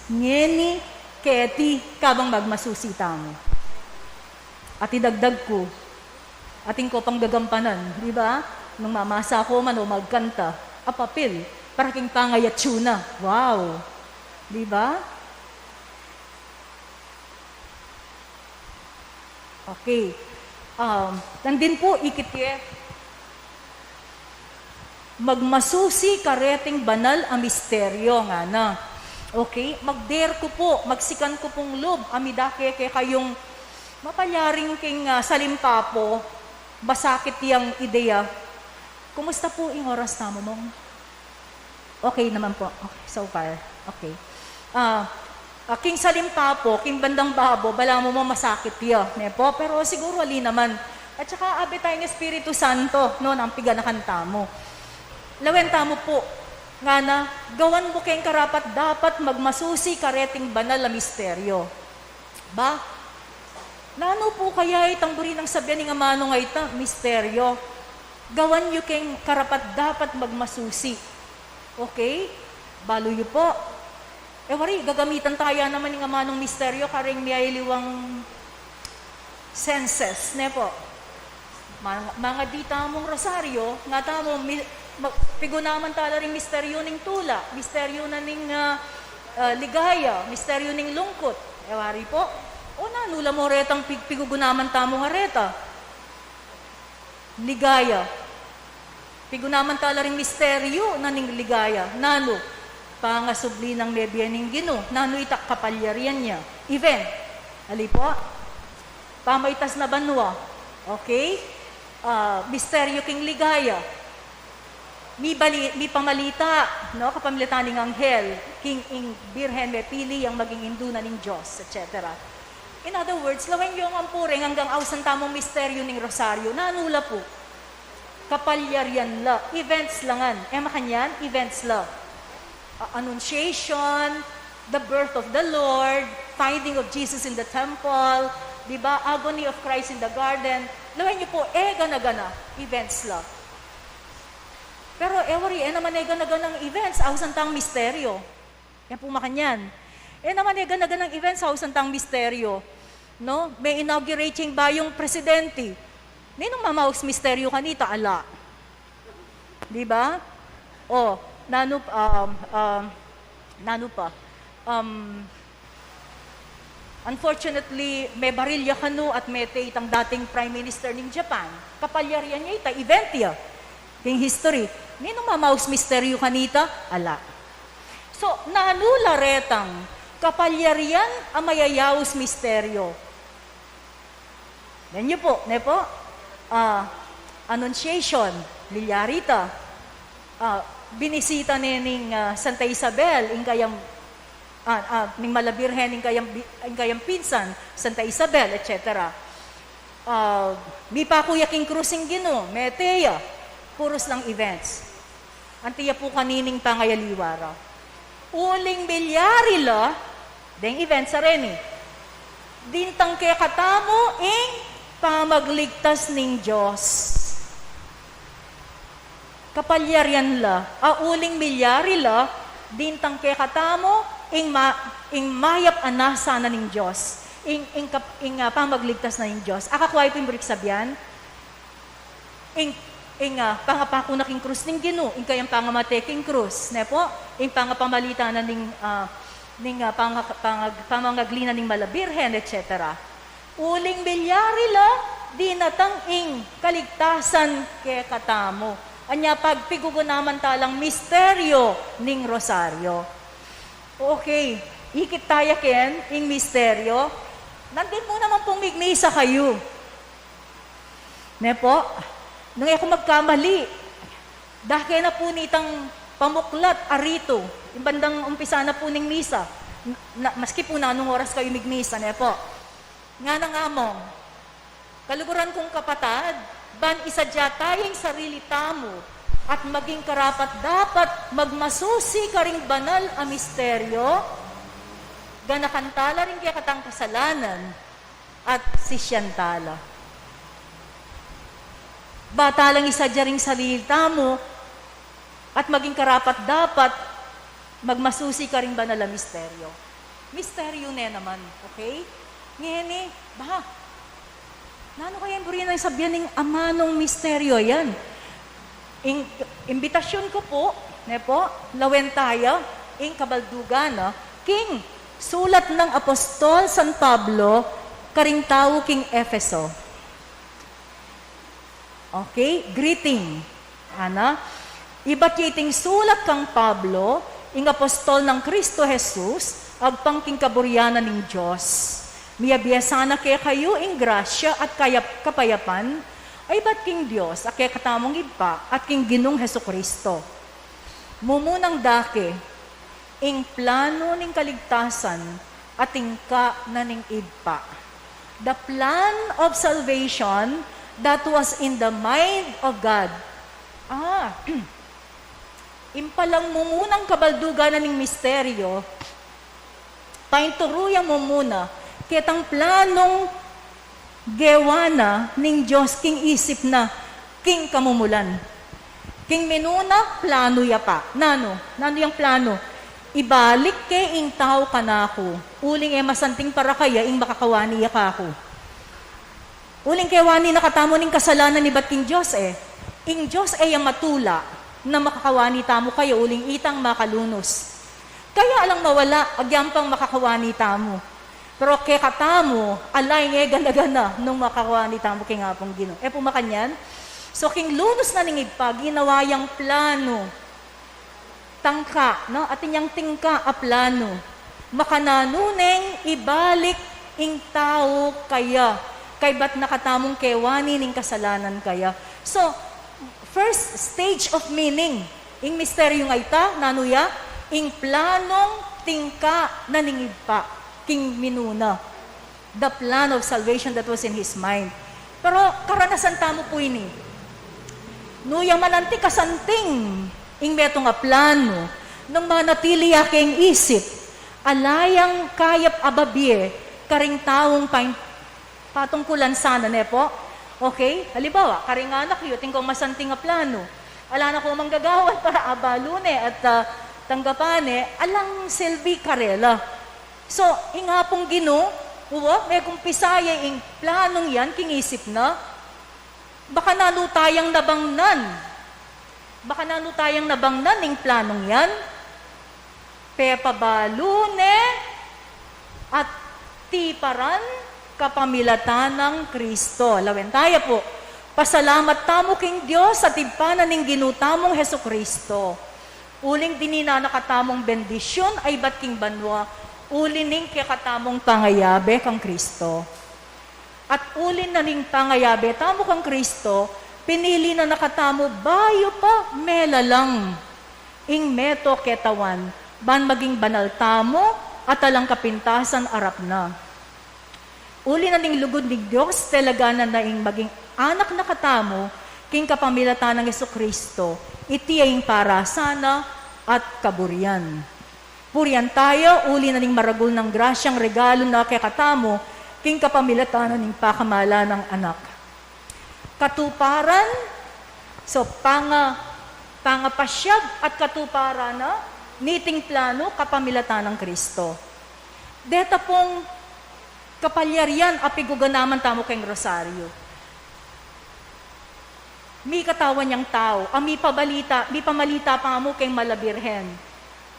ngeni, keti, kabang magmasusi tamu. At idagdag ku, atin ko pang gagampanan, di ba? Nung mamasa ko man o magkanta, a papel, para king pangayatyu na. Wow! Di ba? Okay. Um, nandin pu, ikit ye. Magmasusi kareting banal a misteryo, ngana. Okay? Magder ku pu, magsikan ku pung lub a midake kekayung mapalyaring king, ah, salimpa pu, masakit yang ideya. Kumusta pu ing oras tamu, Mong? Okay naman pu. Okay, so far. Okay. Ah, ah, king salimpa pu, king bandang babo, balamu mu masakit ya, ne pu? Pero siguru ali naman. At saka abe taya ning Espiritu Santo, no, nang piganakan tamu. Lawen tamu pu, ngana, gawan mu keng karapat-dapat magmasusi kareting banal a misteryo. Ba? Nanu pu kaya itang buri nang sabian ning amanung a ita, misteryo? Gawan yu keng karapat-dapat magmasusi. Okay? Balu yu pu. E wari, gagamitan taya naman ning amanung misteryo karing miyaliwang senses, ne pu? Mang-, mangadi tamung rosaryo, nga tamu, mi-, ma-, pigunaman tala ring misteryo ning tula, misteryo na ning, ah, ah, ligaya, misteryo ning lungkut. E wari pu, o nanu la mu retang pig-, pigugunaman tamu nga reta? Ligaya. Pigunaman tala ring misteryo na ning ligaya. Nanu? Pangasubli nang mebie ning Ginu. Nanu ita? Kapalyarian ya. Event. Ali pu? Pamaitas na banua. Okay? Ah, misteryo king ligaya. Mibali-, mipamalita, no? Kapamilatan ning anghel, king ing Birhen mepili yang maging indu na ning Dios, et cetera. In other words, lawen yu ngan pu reng anggang ausan tamung misteryo ning rosaryo. Nanu la pu? Kapalyarian la. Events la ngan. E makanyan, events la. A-, Annunciation, the birth of the Lord, finding of Jesus in the temple, di ba? Agony of Christ in the garden. Lawen yu pu, e gana-gana, events la. Pero e wari, e naman e gana-ganang events, ausan tang misteryo. Yan pu makanyan. E naman e gana-ganang events, ausan tang misteryo. No? Me-inaugurate yang bayung presidente. Ninung mamaus misteryo kanita? Ala. Di ba? O, nanu, um, um, nanu pa? Um, unfortunately, mebaril ya kanu at mete itang dating Prime Minister ning Japan. Kapalyarian ya ita, event ya. King history. Ninung mamaus misteryo kanita? Ala. So, nanu la retang kapalyarian a mayayaus misteryo? Yan yu pu, ne pu? Ah, Annunciation, milyari ita. Ah, binisita ne ning, ah, Santa Isabel, ing kayang, ah, ah, ning Mala Birhen, ing kayang bi-, ing kayang pinsan, Santa Isabel, et cetera. Ah, mipaku ya king krus ing Ginu, mete ya, purus lang events. Anti ya pu kanining pangayaliwa ra. Uling milyari la, deng events a reni, dintang kekatamu ing pamagligtas ning Dios. Kapalyarian la, a uling milyari la, dintang kekatamu ing ma-, ing mayap a nasa na ning Dios, ing, ing kap-, ing, ah, pamagligtas na ning Dios. Akakua yu pu ing buring sabian? Ing, ing, ah, pangapaku na king krus ning Ginu, ing kayang pangamate king krus, ne pu? Ing pangapamalita na ning, ah, ning, ah, panga-, panga-, pamangagli na ning Mala Birhen, et cetera. Uling milyari la, dinatang ing kaligtasan kekatamu. Anya pagpigugunaman talang misteryo ning Rosaryo. Okay, ikit taya ken ing misteryo. Nandin mu naman pung migmisa kayu. Ne pu? Nung e ku magkamali, dake na pu nitang pamuklat a ritu, ing bandang umpisa na pu ning misa. Na, maski pu nanung oras kayu migmisa, ne pu? Ngana nang among, kaluguran kung kapatad, ban isadya taya ing sarili tamu at maging karapat-dapat magmasusi karing banal a misteryo, ganakan tala ring kekatang kasalanan, at sisian tala. Ba talang isadya ring sarili tamu at maging karapat-dapat magmasusi karing banal a misteryo. Misteryo ne naman, okay? Ngeni, ba, nanu kaya ing buri nang sabian ning amanung misteryo a yan? Ing, imbitasyun ku pu, ne pu, lawen taya ing kabaldugan, no, king sulat nang apostol San Pablo karing tau king Efeso. Okay, greeting. Ana, Ibat ya iting sulat kang Pablo, ing apostol nang Kristo Jesus, agpang king kaburian na ning Dios. Miyabie sana kekayu ing grasya at kayap-, kapayapan, a ibat king Dios, a kekatamung Ibpa, at king Ginung Jesucristo. Mumunang dake, ing plano ning kaligtasan, at tingka na ning Ibpa. The plan of salvation that was in the mind of God. Ah, ing palang mumunang kabaldugan na ning misteryo, painturu yang mumuna, ketang planung gewa na ning Dios king isip na, king kamumulan. King minuna, plano ya pa. Nanu? Nanu yang plano? Ibalik ke ing tau kanaku. Uling e masanting para kaya ing makakawani ya kaku. Uling kewani na katamu ning kasalanan ibat king Dios e. Ing Dios e ya matula na makakawani tamu kaya uling itang makalunus. Kaya alang mawala, agyang pang makakawani tamu. Pero kekatamu, ala ing e gana-gana nung makakawani tamu king Apung Ginu. E pu makanyan? So, king lunus na ning Ibpa, ginawa yang plano. Tangka, no? Atin yang tingka a plano. Makananu neng ibalik ing tau kaya. Kaybat na katamung kewani ning kasalanan kaya. So, first stage of meaning. Ing misteryung ita, nanu ya? Ing planung tingka na ning Ibpa. King minuna. The plan of salvation that was in his mind. Pero karanasan tamu pu ini. Nu ya man anti kasanting ing metung a plano, nung manatili ya keng isip, ala yang kayap a babie karing taung pain-, patungkulan sana, ne pu? Okay? Halimbawa, karing anak yu, atin kong masanting a plano. Ala na kong gagawan para abalu ne at, ah, tanggapan ne, alang silbi karela. So, ing Apung Ginu, uwa, megumpisa ya ing planung yan king isip na, baka nanu tayang nabangnan. Baka nanu tayang nabangnan ing planung yan. Pepabalu ne at tiparan kapamilatan nang Kristo. Lawen taya pu. Pasalamat tamu king Dios at Ibpa na ning Ginu tamung Jesucristo. Uling dininan na katamung bendisyun a ibat king banua, uli ning kekatamung pangayabe kang Kristo. At uli na ning pangayabe tamu kang Kristo, pinili na na katamu bayu pa melalang ing meto ketawan, ban maging banal tamu at alang kapintasan arap na. Uli na ning lugud ning Dios, talaga na na ing maging anak na katamu, king kapamilatan nang Jesucristo, iti ya ing parasa na at kaburian. Purian taya, uli na ning maragul nang grasyang regalu na kekatamu, king kapamilatan na ning pakamalan nang Anak. Katuparan, so, panga-, pangapasyag at katuparan na niting plano kapamilatan nang Kristo. Deta pung kapalyarian a piguganaman tamu keng Rosario. Mikatawan yang tau, a mipabalita, mipamalita pa mu keng Mala Birhen.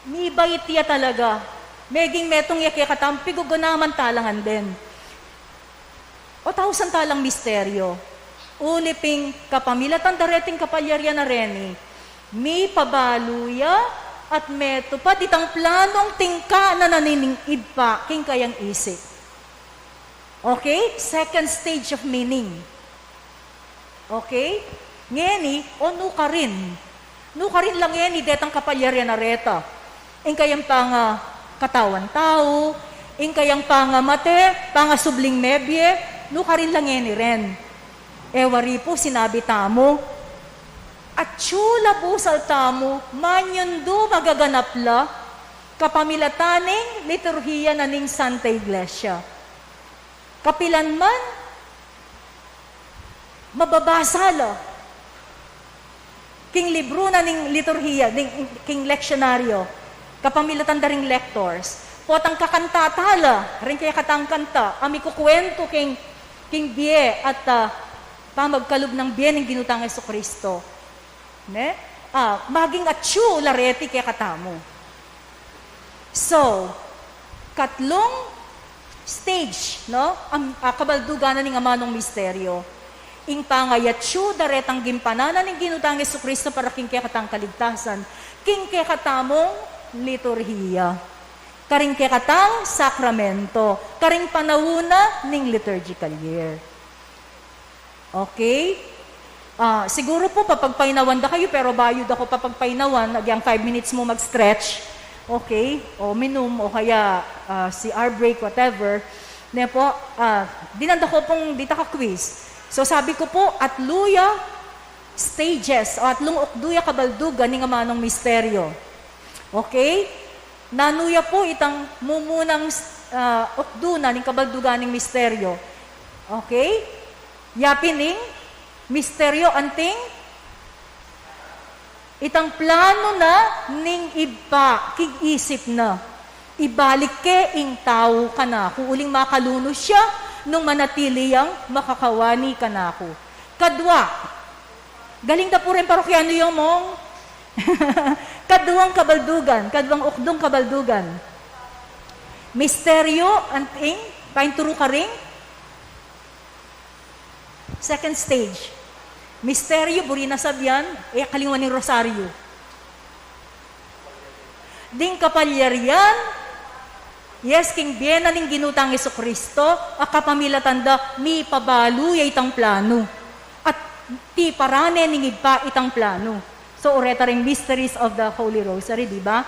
Mibait ya talaga. Meging metung ya kekatamu, piguganaman ta la ngan den. O tausan ta lang misteryo. Uli ping kapamilatan da reting kapalyarian a reni, mipabalu ya at metupad itang planung tingka na na ning Ibpa king kayang isip. Okay? Second stage of meaning. Okay? Ngeni, o nukarin. Nukarin la ngeni detang kapalyarian a reta. Ing kayang pangakatawan tau, ing kayang pangamate, pangasubling mebie, nukarin la ngeni ren. E wari pu sinabi tamu, atyu la busal tamu, manyundu magaganap la, kapamilatan ning liturhiya na ning Santa Iglesia. Kapilan man, mababasa la king libru na ning liturhiya, ning, king leksyonaryo, kapamilatan da ring lectors. Potang kakanta ta la ring kekatang kanta, a mikukuwentu king, king bie at, ah, pamagkalub nang bie ning Ginu tang Jesucristo. Ne? Ah, maging atyu la reti kekatamu. So, katlung stage, no? Am-, ah, kabaldugan na ning amanung misteryo. Ing pangayatsu da retang gimpananan ning Ginu tang Jesucristo para king kekatang kaligtasan, king kekatamung liturhiya, karing kekatang sakramento, karing panaun na ning liturgical year. Okay? Ah, siguro po, papagpainawan da kayu, pero bayu da ko papagpainawan, agyang five minutes mu mag-stretch. Okay? O minum, o kaya, ah, C R break, whatever. Ne po, ah, dinan da ko pung dita ka quiz. So, sabi ko po, atlu ya stages, o atlung ukdu ya kabaldugan ning amanung misteryo. Okay? Nanu ya po itang mumunang, ah, ukdu na ning kabaldugan ning misteryo? Okay? Ya pin ing misteryo anting itang planu na ning Ibpa king isip na. Ibalik ke ing tau kanaku uling makalunus ya nung manatili yang makakawani kanaku. Kadwa, galing da pu ring parokyanu yu, Mong. Kaduang kabaldugan, kaduang ukdung kabaldugan. Misteryo anting painturu karing second stage. Misteryo, buri na sabian, e kalingwan ing rosaryo. Ding kapalyarian, yes, king bie na ning Ginu tang Jesucristo, a kapamilatan da, mipabalu ya itang planu. At tiparan ne ning Ibpa itang planu. So, oreta ring Mysteries of the Holy Rosary, di ba?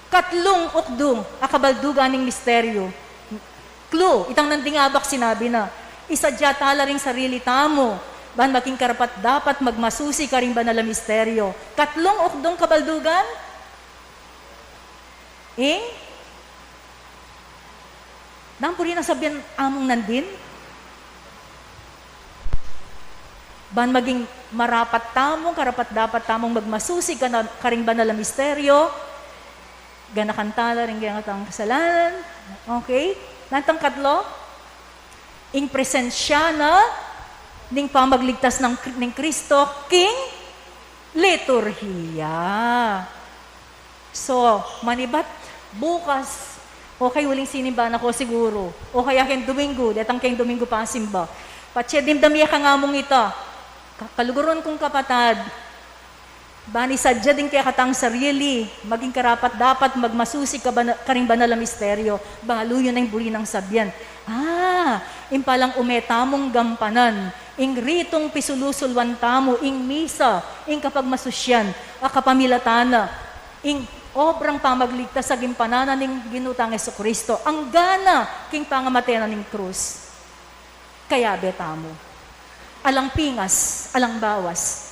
Katlung ukdu a kabaldugan ning misteryo. Clue, itang nandin abak sinabi na, isadya tala ring sarili tamu, ban maging karapat-dapat magmasusi karing banal a misteryo. Katlung ukdung kabaldugan? Ing? Nang puri na sabian among nandin? Ban maging marapat tamung, karapat-dapat tamung magmasusi ka na, karing banal a misteryo, ganakan tala ring kekatang kasalanan. Okay? Nantang katlo? Ing presensya na ning pamagligtas ng, ning Kristo king liturhiya. So, manibat, bukas, o kaya uling sinimba na ko siguro, o kaya keng Domingo, detang keng Domingo pasimba. Patse dimdam ye kang among ita, ka-, kaluguran kung kapatad, ban isadya ding kekatang sarili, maging karapat-dapat magmasusi ka bana-, karing banal a misteryo, balu yu na ing buri nang sabian. Ah, ing palang ume tamung gampanan, ing ritung pisulusulwan tamu, ing misa, ing kapagmasusyan, a kapamilatan na, ing obrang pamagligtas a gimpananan ning Ginu tang Jesucristo, anggana king pangamate na ning krus. Kayabe tamu. Alang pingas, alang bawas.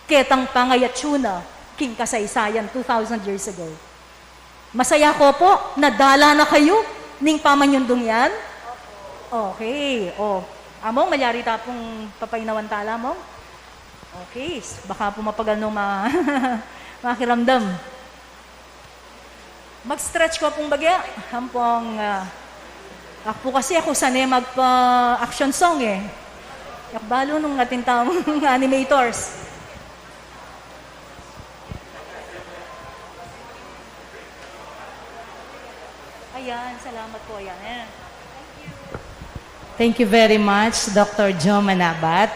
Ketang pangayatsu na king kasaysayan two thousand years ago. Masaya ko po, nadala na kayu ning pamanyundung yan? Okay, o. Among, malyari ta pung papainawan tala, Mong? Okay, s-, baka po mapagal nung ma-, makiramdam. Mag-stretch ko pung bagya. Ampong, ah, aku kasi, aku sane magpa-action song, e. Yak balu nung atin tamung animators. Ayan, salamat po, ayan, e. Thank you very much, Doctor Joe Manabat.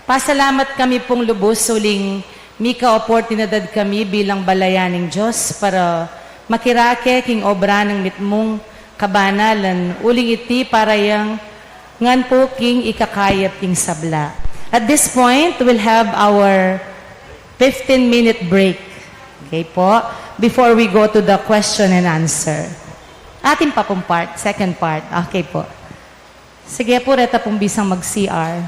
Pasalamat kami pung lubus uling mika oportunidad kami bilang balayan ning Dios para makirake king obra ning mitmung kabanalan uling iti para yang ngan po king ikakayap king sabla. At this point, we'll have our fifteen-minute break. Okay po? Before we go to the question and answer. Atin pa pong part, second part. Okay po. Sige po, reta pong bisang mag-C R.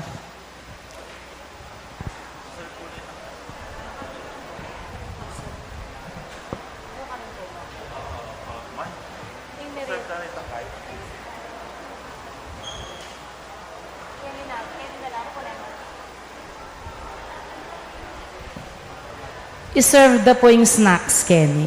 I-serve da po ing snacks, Kenny.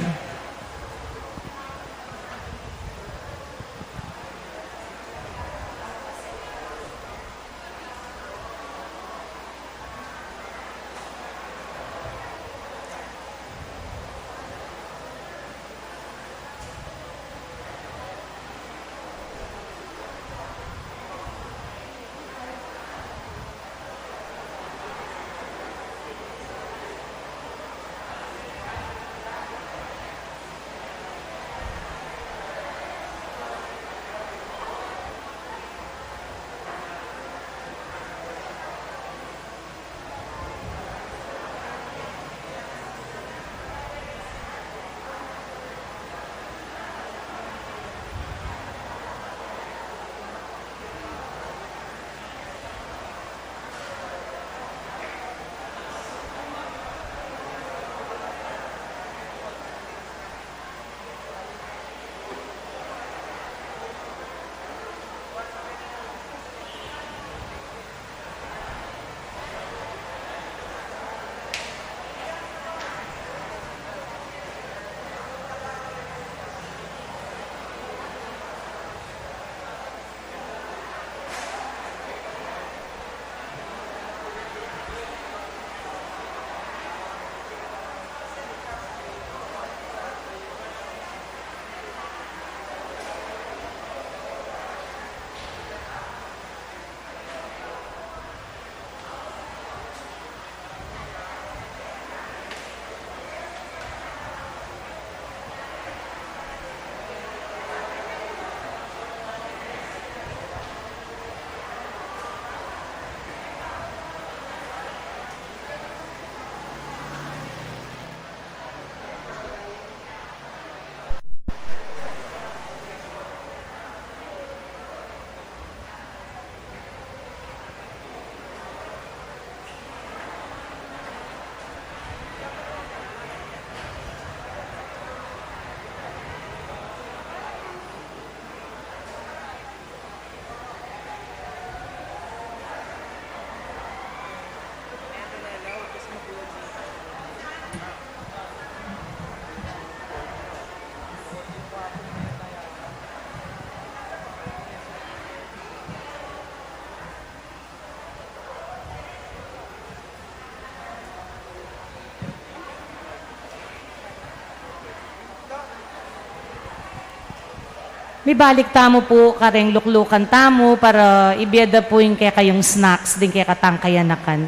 Mibalik tamu pu kareng luklukan tamu para ibie da pu ing kekayung snacks ding kekatang kayanakan.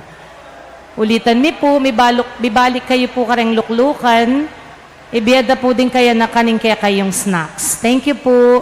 Ulitan mi pu, mibaluk-, mibalik kayu pu kareng luklukan, ibie da pu ding kayanakan ing kekayung snacks. Thank you pu.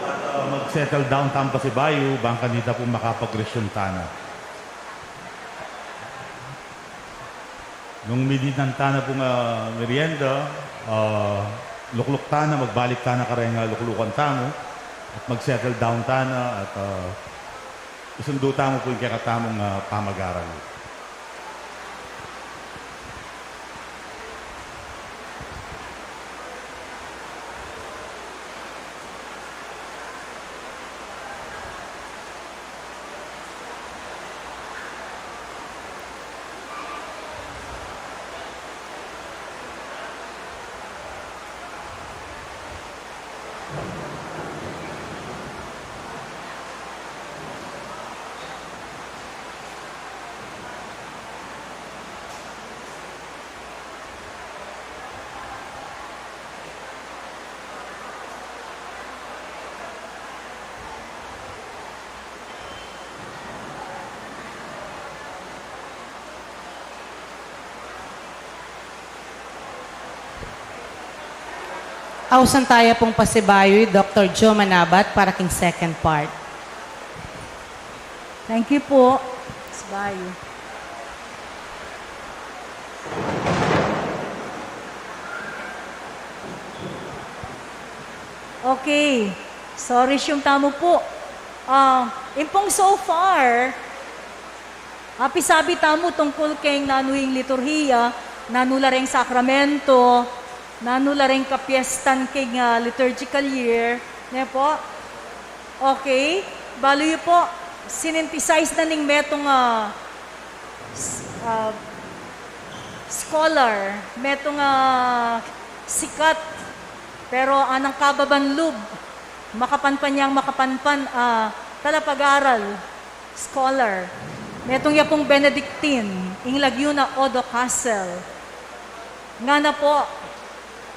At, ah, mag-settle down tamu pasibayu, bang kanita pu makapag-resume tana. Nung midinan tana pung, ah, merienda, ah, lukluk tana, magbalik tana kareng, ah, luklukan tamu, at mag-settle down tana, at, ah, isundu tamu pu ing kekatamung, ah, pamag-aral. Ausan taya pung pasibayu i Doktor Joe Manabat para king second part. Thank you po. Pasibayu. Okay. Sorry, siyum tamu po. Ah, ing pung so far, ah, pisabi tamu tungkul keng nanu ing liturhiya, nanu la reng sakramento, nanu la reng kapiestan keng, ah, liturgical year, ne po? Okay. Balu yu po, sinintesize na ning metung, ah, s-, ah, scholar, metung, ah, sikat, pero anang kababan lub, makapanpan yang makapanpan, ah, talapag-aral, scholar. Metung ya pung Benedictine, ing lagyu na Odo Castle. Ngana po,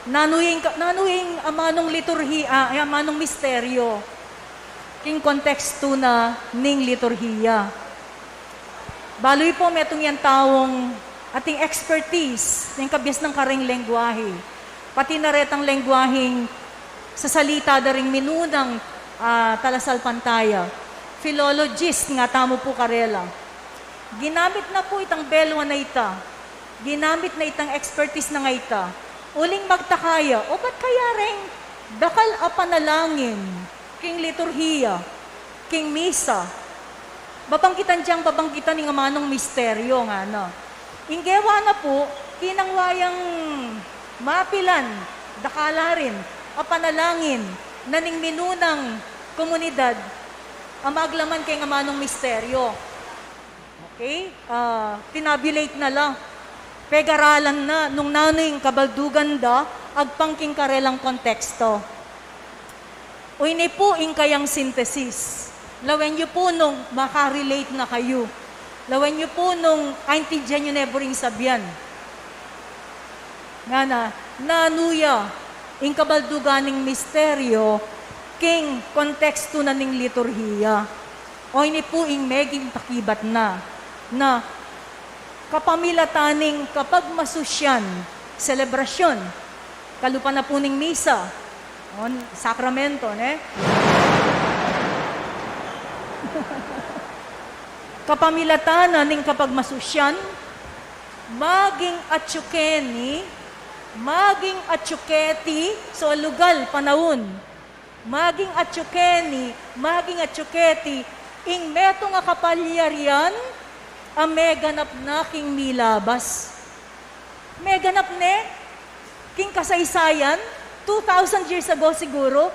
nanu ing, nanu ing amanung liturhi-, ah, amanung misteryo king kontekstu na ning liturhiya. Balu yu po, metung yang taung ating expertise ning kabiasnan kareng lengguahe, pati na retang lengguaheng sasalita da ring minunang, ah, talasalpantaya. Philologist nga tamu po karela. Ginamit na po itang belwa na ita. Ginamit na itang expertise na nga ita. Uling magtaka ya, o ba't kaya reng dakal a panalangin king liturhiya, king misa, babanggitan diyang babanggitan ing amanung misteryo, ngana. Ing gewa na po, kinangwa yang mapilan, dakal la rin a panalangin na ning minunang komunidad a maglaman keng amanung misteryo. Okay? Ah, tinabulate na la. Pegaralan na nung nanu ing kabaldugan da agpang king karelang konteksto. O ini po ing kayang synthesis. Lawen yu po nung makarelate na kayu. Lawen yu po nung aintindihan yu ne bu ring sabian. Ngana, nanu ya ing kabaldugan ning misteryo king kontekstu na ning liturhiya. O ini po ing meging pakibat na, na kapamilatan ning kapagmasusyan, selebrasyon, kalupa na po ning misa, o, sakramento, ne? Kapamilatan na ning kapagmasusyan, maging atyu keni, maging atyu keti, so lugal, panaun. Maging atyu keni, maging atyu keti, ing metung a kapalyarian a meganap na king milabas. Meganap ne king kasaysayan, two thousand years ago siguru,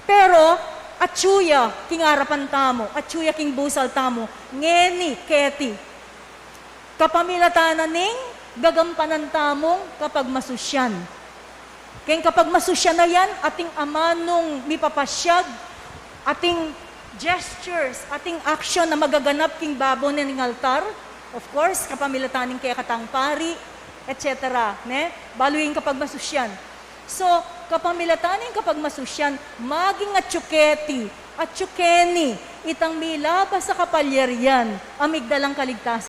pero atyu ya king arapan tamu, atyu ya king busal tamu, ngeni, keti. Kapamilatan na ning gagampanan tamung kapagmasusyan. Keng kapagmasusyan a yan, atin amanung mipapasyag, atin gestures, atin action a magaganap king babo ning altar. Of course, kapamilatan ning kekatang pari, et cetera, ne? Balu ing kapagmasusyan. So, kapamilatan ning kapagmasusyan, maging atyu keti, atyu keni, itang milabas a kapalyarian a migdalang kaligtasan.